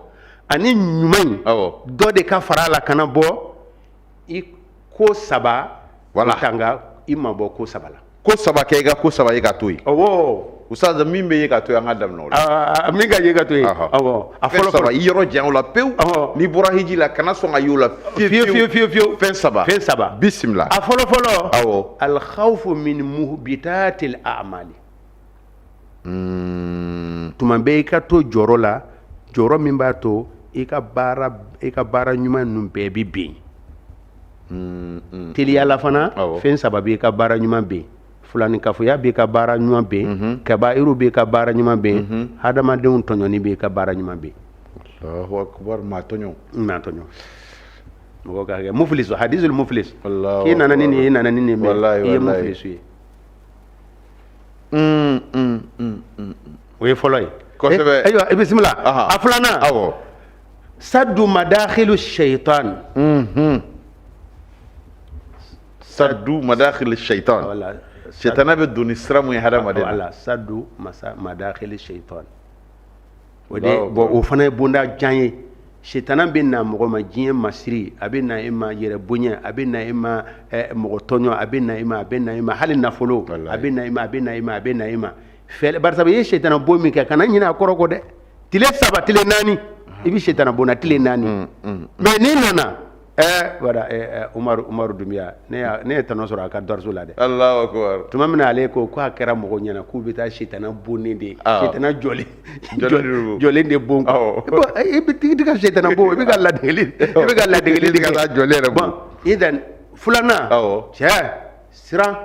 Speaker 2: ani ɲuman in, dɔ de ka fara a la kana bɔ i ko saba.
Speaker 1: Voilà.
Speaker 2: I tanga i ma bɔ ko saba la.
Speaker 1: Ko saba kɛ, i ka ko saba ye ka to yen.
Speaker 2: Awɔ.
Speaker 1: Oustaz, min bɛ ye ka to yen, an ka daminɛ o la.
Speaker 2: Aa, min ka ye ka to yen. Awɔ, a
Speaker 1: fɛn
Speaker 2: fɔlɔ
Speaker 1: saba,
Speaker 2: fɔlɔ.
Speaker 1: I yɔrɔ janya o la pewu. N'i bɔra hiji la, kana sɔn ka ye o la fiyewu.
Speaker 2: Fiyewu, fiyewu, fiyewu.
Speaker 1: Fɛn saba.
Speaker 2: Fɛn saba.
Speaker 1: Bisimila.
Speaker 2: A fɔlɔ fɔlɔ, alkhawfu min muhbitatil a'mali. Tuma bɛɛ i ka to jɔrɔ la, jɔrɔ min b'a to i ka baara ɲuman ninnu bɛɛ bɛ ben. Teliyala fana, fɛn saba b'i ka baara ɲuman ben: filanikafoya b'i ka baara ɲuman ben, kabayiru b'i ka baara ɲuman ben, hadamadenw tɔɲɔni b'i ka baara ɲuman ben.
Speaker 1: Allahu akbar, maa tɔɲɔ.
Speaker 2: Maa tɔɲɔ, mɔgɔ ka kɛ mufilisu, hadisul muflis.
Speaker 1: Allahu
Speaker 2: K'i nana ni nin ye, i
Speaker 1: akbar.
Speaker 2: nana ni nin ye, mais i ye mufilisu ye. O ye fɔlɔ ye. Ayiwa, i bisimila. A filanan, saddu madakhilu shaitan.
Speaker 1: Saddu madakhil shaitan.
Speaker 2: Wala.
Speaker 1: Shaitana bɛ don ni sira mun ye hadamaden na.
Speaker 2: Wala, saddu masa madakhili shaitan, o de.
Speaker 1: Allahu
Speaker 2: Bon,
Speaker 1: akbar.
Speaker 2: o fana ye bonda jan ye. Shaitana bɛ na mɔgɔ ma diɲɛ masiri, a bɛ na e ma yɛrɛ bonya, a bɛ na e ma mɔgɔ tɔɲɔ, a bɛ na e ma, a bɛ na e ma hali nafolo, a bɛ na e ma, a bɛ na e ma, a bɛ na e ma fɛlɛ. Barisa i ye shaitana bon min kɛ, kana ɲinɛ a kɔrɔ kɔ dɛ. Tile 3, tile 4, i bɛ shaitana bon na tile 4. Mais n'i nana, wala, Umaru, Umaru Dunbiya, ne ye tɔnɔ sɔrɔ a ka dariso la dɛ.
Speaker 1: Allahu akbar.
Speaker 2: Tuma min na ale ko k'a kɛra mɔgɔ ɲɛna k'u bɛ taa shaitana bonnen de, shaitana jɔlen
Speaker 1: Jɔlen de don.
Speaker 2: Jɔlen de bon quoi. Bon, i bɛ tigi ka shaitana bon, i bɛ ka ladegeli de
Speaker 1: Ka
Speaker 2: kɛ.
Speaker 1: taa jɔlen yɛrɛ bon.
Speaker 2: Bon, idan filanan, cɛ siran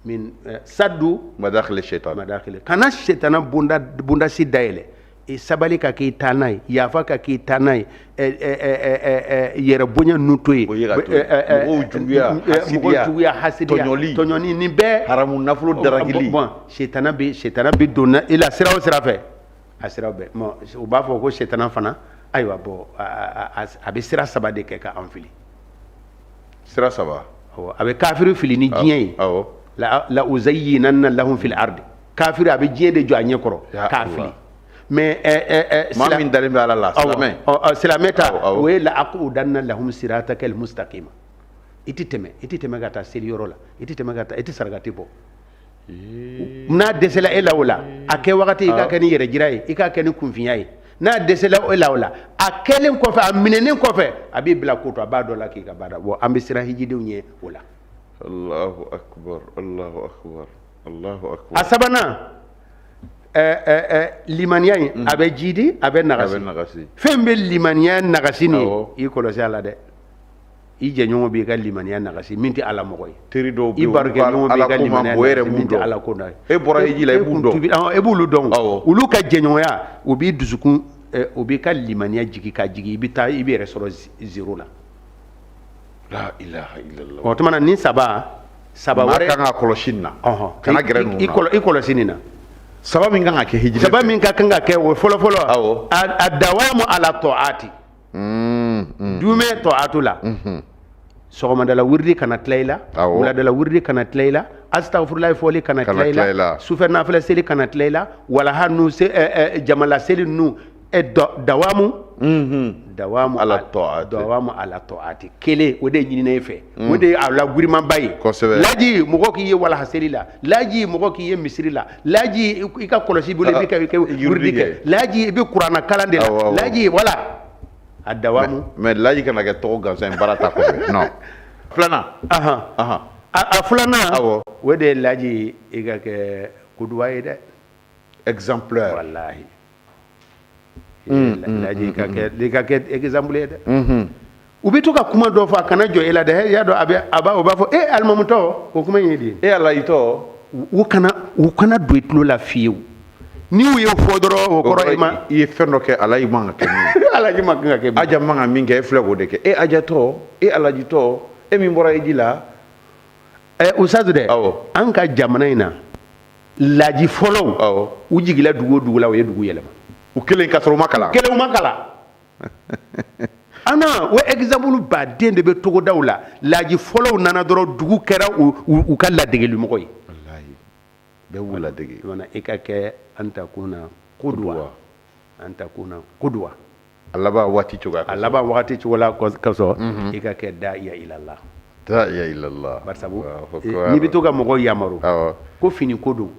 Speaker 2: min, saddu
Speaker 1: madakhil shaitan.
Speaker 2: Madakhili, kana shaitana bonda bondasi dayɛlɛ. I sabali ka k'i taa n'a ye, yafa ka k'i taa n'a ye, yɛrɛ bonya ninnu to yen.
Speaker 1: O ye ka to yen. Mɔgɔw juguya,
Speaker 2: mɔgɔw
Speaker 1: hasidiya,
Speaker 2: juguya, hasidiya,
Speaker 1: tɔɲɔli,
Speaker 2: tɔɲɔni, nin bɛɛ
Speaker 1: haramu nafolo daragili.
Speaker 2: Bon, shaitana bɛ don i la sira o sira fɛ, a sira bɛɛ. Bon, u b'a fɔ ko shaitana fana, ayiwa, bon, a bɛ sira saba de kɛ ka an fili.
Speaker 1: Sira saba.
Speaker 2: Awɔ, a bɛ kafiri fili ni diɲɛ ye. La uzayyinanna lahum fil ardi. Kafiri, a bɛ diɲɛ de jɔ a ɲɛ kɔrɔ
Speaker 1: Ya
Speaker 2: k'a
Speaker 1: Allah.
Speaker 2: fili. Mais
Speaker 1: Maa min dalen bɛ Ala la, silamɛ.
Speaker 2: Silamɛ ta,
Speaker 1: Awɔ.
Speaker 2: o ye la aqudanna lahum siratakal mustaqima. I ti tɛmɛ ka taa seli yɔrɔ la, i ti tɛmɛ ka taa, i ti sarakati bɔ. N'a dɛsɛla e la o la, a kɛ wagati, i k'a kɛ ni yɛrɛ jira ye, i k'a kɛ ni kunfinya ye. N'a dɛsɛla e la o la, a kɛlen kɔfɛ, a minɛnen kɔfɛ, a b'i bila ko to, a b'a dɔ la k'i ka baara. Bon, an bɛ siran hijidenw ɲɛ o la.
Speaker 1: Allahu akbar, Allahu akbar, Allahu akbar.
Speaker 2: A sabanan, limaniya in, a bɛ jidi, a bɛ
Speaker 1: A
Speaker 2: nagasi.
Speaker 1: bɛ nagasi.
Speaker 2: Fɛn bɛ limaniya nagasi nin ye, i kɔlɔsi a la dɛ. I jɛɲɔgɔn b'i ka limaniya nagasi min tɛ Ala mɔgɔ ye.
Speaker 1: Teri dɔw bɛ
Speaker 2: I
Speaker 1: yen, olu ka
Speaker 2: barokɛɲɔgɔn b'i
Speaker 1: Ala
Speaker 2: ka
Speaker 1: ko man
Speaker 2: limaniya
Speaker 1: bon, e yɛrɛ
Speaker 2: nagasi
Speaker 1: b'u
Speaker 2: min tɛ
Speaker 1: dɔn.
Speaker 2: Ala ko dɔn ye.
Speaker 1: E bɔra hiji la, i b'u dɔn.
Speaker 2: E b'olu dɔn. Olu ka jɛɲɔgɔnya, o b'i dusukun, o b'i ka limaniya jigi ka jigin, i bɛ taa i bɛ yɛrɛ sɔrɔ zéro la.
Speaker 1: La ilaha illallah.
Speaker 2: O tuma na, nin saba saba
Speaker 1: Maa
Speaker 2: wɛrɛ
Speaker 1: kan ka kɔlɔsi nin na. Kana gɛrɛ ninnu na.
Speaker 2: I kɔlɔsi nin na.
Speaker 1: Saba min kan ka kɛ hijiden
Speaker 2: Saba min ka kan ka kɛ, o fɔlɔ fɔlɔ,
Speaker 1: Awɔ.
Speaker 2: الدوام على الطاعات. Dumɛ tɔatu la, sɔgɔmadala wiridi kana tila i la,
Speaker 1: Awɔ.
Speaker 2: wuladala wiridi kana tila i la, astagfirulayi fɔli kana
Speaker 1: Kana
Speaker 2: tila i
Speaker 1: tila i
Speaker 2: la,
Speaker 1: la.
Speaker 2: Sufɛ nafila seli kana tila i la, walaha nu se ɛ, ɛ, jamala seli nu ɛ, dawamu dawamu
Speaker 1: على الطاعات.
Speaker 2: dawamu على الطاعات kelen, o de ye ɲinina e fɛ, o de ye a la girimanba ye.
Speaker 1: Kosɛbɛ.
Speaker 2: Laji, mɔgɔ k'i ye walaha seli la, laji, mɔgɔ k'i ye misiri la, laji, i ka kɔlɔsi bolo, i bɛ ka i ka
Speaker 1: Yurudi
Speaker 2: wiridi
Speaker 1: kɛ.
Speaker 2: kɛ, laji, i bɛ kuranna kalan de la.
Speaker 1: Awɔ, awɔ.
Speaker 2: Laji, voilà, a dawamu.
Speaker 1: Mais laji kana kɛ tɔgɔ gansan ye, baara ta kɔfɛ, non. Filanan?
Speaker 2: Ahan. A filanan,
Speaker 1: Awɔ.
Speaker 2: o de ye laji, i ka kɛ قدوة ye dɛ.
Speaker 1: Exemplaire.
Speaker 2: Walahi, laji, i ka kɛ exemple ye dɛ. U bɛ to ka kuma dɔ fɔ, a kana jɔ e la dɛ. I y'a dɔn, a bɛ a b'a o b'a fɔ e alimamutɔ, o kuma in ye di ye?
Speaker 1: E alaji tɔ.
Speaker 2: U kana don i tulo la fiyewu. N'i y'u ye fɔ dɔrɔn, o kɔrɔ i ma
Speaker 1: I ye fɛn dɔ kɛ, alaji man ka kɛ min ye.
Speaker 2: Alaji ma kan ka kɛ min ye.
Speaker 1: Aja man ka min kɛ, e filɛ k'o de kɛ. E ajatɔ, e alaji tɔ, e min bɔra hiji la.
Speaker 2: Usazu dɛ,
Speaker 1: Awɔ.
Speaker 2: an ka jamana in na, laji fɔlɔw,
Speaker 1: Awɔ.
Speaker 2: u jigila dugu o dugu la, u ye dugu yɛlɛma.
Speaker 1: U kelen ka sɔrɔ u ma kalan.
Speaker 2: Kelen, u ma kalan. An na o exemple baden de bɛ togodaw la. Laji fɔlɔw nana dɔrɔn, dugu kɛra u ka ladegelimɔgɔ ye.
Speaker 1: Walahi, bɛɛ b'u ladege.
Speaker 2: I i ka kɛ أن تكون قدوة، أن تكون قدوة.
Speaker 1: A laban waati cogoya.
Speaker 2: A laban wagati cogo la kosɔn, i ka kɛ داعية إلى الله.
Speaker 1: داعية إلى الله.
Speaker 2: Bari sabu
Speaker 1: Allahu akbar.
Speaker 2: n'i bɛ to ka mɔgɔw yamaru
Speaker 1: Awɔ.
Speaker 2: ko fini ko don,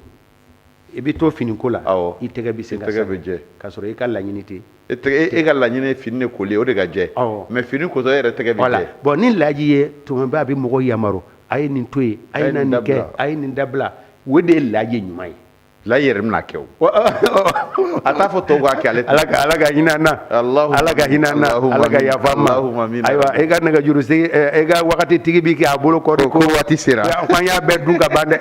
Speaker 2: i bɛ to fini ko la,
Speaker 1: Awɔ.
Speaker 2: i tɛgɛ bɛ se
Speaker 1: I
Speaker 2: ka
Speaker 1: tɛgɛ
Speaker 2: sa
Speaker 1: bɛ jɛ.
Speaker 2: K'a sɔrɔ i ka laɲini tɛ.
Speaker 1: E tɛgɛ, e ka laɲini ye fini de koli ye, o de ka jɛ.
Speaker 2: Awɔ.
Speaker 1: Mais fini kotɔ, e yɛrɛ tɛgɛ bɛ
Speaker 2: Voilà.
Speaker 1: jɛ.
Speaker 2: Bon, ni laji ye, tuma bɛɛ a bɛ mɔgɔw yamaru: a ye nin to yen, a ye na
Speaker 1: nin
Speaker 2: nin kɛ,
Speaker 1: dabila.
Speaker 2: a ye nin dabila. O de ye laji ɲuman ye.
Speaker 1: Laji yɛrɛ bɛna kɛ, o a t'a fɔ tɔw k'a kɛ, ale tɛ.
Speaker 2: Ala ka hinɛ an na.
Speaker 1: Allahumma
Speaker 2: Ala ka hinɛ an na.
Speaker 1: Allahumma
Speaker 2: Ala ka
Speaker 1: amin.
Speaker 2: yafa an ma.
Speaker 1: Allahumma amin.
Speaker 2: Ayiwa, e ka nɛgɛjuru sigi, e ka wagati tigi bi kɛ a bolo kɔri.
Speaker 1: Ko waati sera.
Speaker 2: Ko an y'a bɛɛ dun ka ban dɛ.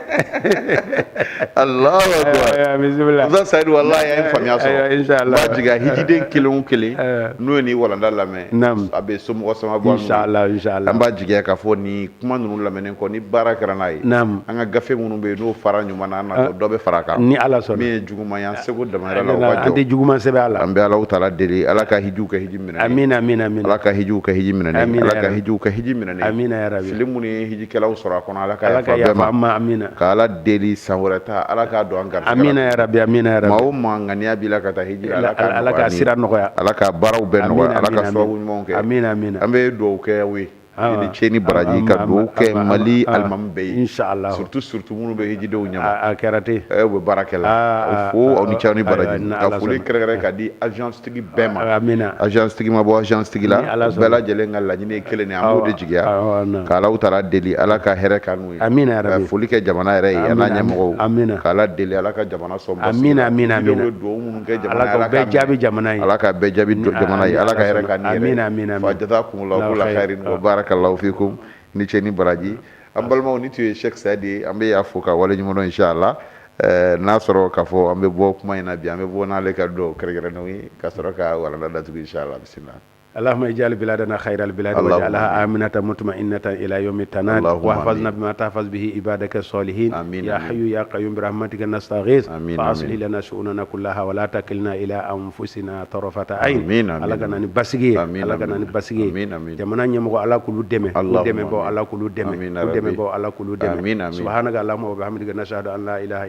Speaker 1: Allahu akbar.
Speaker 2: Ayiwa, bisimila.
Speaker 1: Musa Sayidu, wallahi an ye faamuya sɔrɔ.
Speaker 2: Ayiwa, inshallah.
Speaker 1: N b'a jigin hijiden kelen o kelen n'o ye nin walanda lamɛn,
Speaker 2: Naam.
Speaker 1: a bɛ somɔgɔ sama bɔ a nun.
Speaker 2: Inshallah, inshallah.
Speaker 1: An b'a jigiya k'a fɔ nin kuma ninnu lamɛnnen kɔ, ni baara kɛra n'a ye,
Speaker 2: Naam.
Speaker 1: an ka gafe minnu bɛ yen n'o fara ɲuman na, an natɔ dɔ bɛ fara a kan.
Speaker 2: Ni Ala sɔnna.
Speaker 1: Min ye juguman ye, an seko damayira la, o ka
Speaker 2: An tɛ
Speaker 1: jɔ.
Speaker 2: juguman sɛbɛn a la.
Speaker 1: An bɛ Alahu taala deli, Ala ka hijiw kɛ hiji minɛnen ye.
Speaker 2: Amina, amina, amina.
Speaker 1: Ala ka hijiw kɛ hiji minɛnen ye.
Speaker 2: Amina,
Speaker 1: Ala
Speaker 2: ya
Speaker 1: ka
Speaker 2: Rabbi.
Speaker 1: hijiw kɛ hiji minɛnen ye.
Speaker 2: Amina, ya Rabbi.
Speaker 1: Fili minnu ye hijikɛlaw sɔrɔ a kɔnɔ, Ala ka
Speaker 2: Ala ka
Speaker 1: yafa bɛɛ
Speaker 2: yafa
Speaker 1: ma.
Speaker 2: an ma, amina.
Speaker 1: Ka Ala deli, san wɛrɛ ta, Ala k'a don an garisɛgɛ la.
Speaker 2: Amina, ya Rabbi, amina, ya
Speaker 1: Maa
Speaker 2: Rabbi.
Speaker 1: o maa ŋaniya b'i la ka taa hiji la, Ala k'a
Speaker 2: Ala
Speaker 1: nɔgɔya
Speaker 2: ka
Speaker 1: ni-
Speaker 2: sira nɔgɔya.
Speaker 1: Ala ka baaraw bɛɛ nɔgɔya.
Speaker 2: Amina,
Speaker 1: Ala ka
Speaker 2: amina,
Speaker 1: sababu
Speaker 2: amina.
Speaker 1: ɲumanw kɛ.
Speaker 2: Amina, amina.
Speaker 1: An bɛ dugawu kɛ aw ye, i ni ce ni baraji, ka
Speaker 2: Ama,
Speaker 1: dugawu kɛ
Speaker 2: ama,
Speaker 1: Mali
Speaker 2: ama,
Speaker 1: alimami bɛɛ ye,
Speaker 2: Inshallah.
Speaker 1: surtout minnu bɛ hijidenw ɲɛma.
Speaker 2: A kɛra ten.
Speaker 1: U bɛ baara kɛ la.
Speaker 2: Ah,
Speaker 1: o fo
Speaker 2: ah,
Speaker 1: aw ni ce, aw ni
Speaker 2: ayiwa,
Speaker 1: baraji.
Speaker 2: ni
Speaker 1: Ka
Speaker 2: Ala
Speaker 1: foli
Speaker 2: sɔnna.
Speaker 1: kɛrɛnkɛrɛn ka di agence tigi bɛɛ ma.
Speaker 2: Amina.
Speaker 1: Agence tigi ma bɔ agence tigi la,
Speaker 2: Ni Ala
Speaker 1: bɛɛ
Speaker 2: sɔnna.
Speaker 1: lajɛlen ka laɲini ye kelen de ye, an b'o de jigiya.
Speaker 2: Awɔ, na.
Speaker 1: Ka Alahu taala deli, Ala ka hɛrɛ k'an n'u ye.
Speaker 2: Amina, ya
Speaker 1: Ka
Speaker 2: Rabbi.
Speaker 1: foli kɛ jamana yɛrɛ ye, a n'a
Speaker 2: Amina,
Speaker 1: ɲɛmɔgɔw.
Speaker 2: amina.
Speaker 1: Ka Ala deli, Ala ka jamana sɔn basigi
Speaker 2: Amina,
Speaker 1: la.
Speaker 2: amina,
Speaker 1: Hijidenw
Speaker 2: amina.
Speaker 1: ye dugawu minnu kɛ jamana
Speaker 2: Ala
Speaker 1: ye,
Speaker 2: ka
Speaker 1: Ala
Speaker 2: bɛɛ
Speaker 1: k'a
Speaker 2: jaabi
Speaker 1: minɛ.
Speaker 2: jamana ye.
Speaker 1: Ala ka bɛɛ jaabi jamana ye. Ala ka hɛrɛ k'an n'i yɛrɛ ye.
Speaker 2: Amina, amina,
Speaker 1: Fa
Speaker 2: amina.
Speaker 1: jazakumullahu kulla
Speaker 2: Khair.
Speaker 1: khairin wa barakallahu fikum. Ni ce ni baraji. An balimaw, ni tun ye Cheikh Sayidi ye, an bɛ y'a fo ka waleɲuman dɔn, inshallah. N'a sɔrɔ k'a fɔ an bɛ bɔ kuma in na bi, an bɛ bɔ n'ale ka dugawu kɛrɛnkɛrɛnnenw ye ka sɔrɔ ka walanda datugu, inshallah. Bisimila.
Speaker 2: اللهم اجعل بلادنا خير البلاد
Speaker 1: اللهم
Speaker 2: واجعلها آمنة مطمئنة إلى يوم التناد.
Speaker 1: اللهم
Speaker 2: واحفظنا
Speaker 1: آمين.
Speaker 2: بما تحفظ به عبادك الصالحين.
Speaker 1: آمين،
Speaker 2: يا
Speaker 1: آمين.
Speaker 2: حي يا قيوم، برحمتك نستغيث.
Speaker 1: آمين،
Speaker 2: فأصلح
Speaker 1: آمين.
Speaker 2: لنا شؤوننا كلها ولا تكلنا إلى أنفسنا طرفة عين.
Speaker 1: آمين، آمين.
Speaker 2: Ala ka na ni basigi ye.
Speaker 1: آمين،
Speaker 2: Ala ka na ni
Speaker 1: آمين.
Speaker 2: basigi ye.
Speaker 1: آمين، آمين.
Speaker 2: Jamana ɲɛmɔgɔ, Ala k'olu dɛmɛ, u
Speaker 1: اللهم
Speaker 2: dɛmɛbaw,
Speaker 1: آمين.
Speaker 2: Ala k'olu dɛmɛ,
Speaker 1: آمين،
Speaker 2: u
Speaker 1: يا
Speaker 2: dɛmɛbaw,
Speaker 1: ربي.
Speaker 2: Ala k'olu dɛmɛ.
Speaker 1: آمين، آمين.
Speaker 2: سبحانك اللهم وبحمدك، نشهد أن لا إله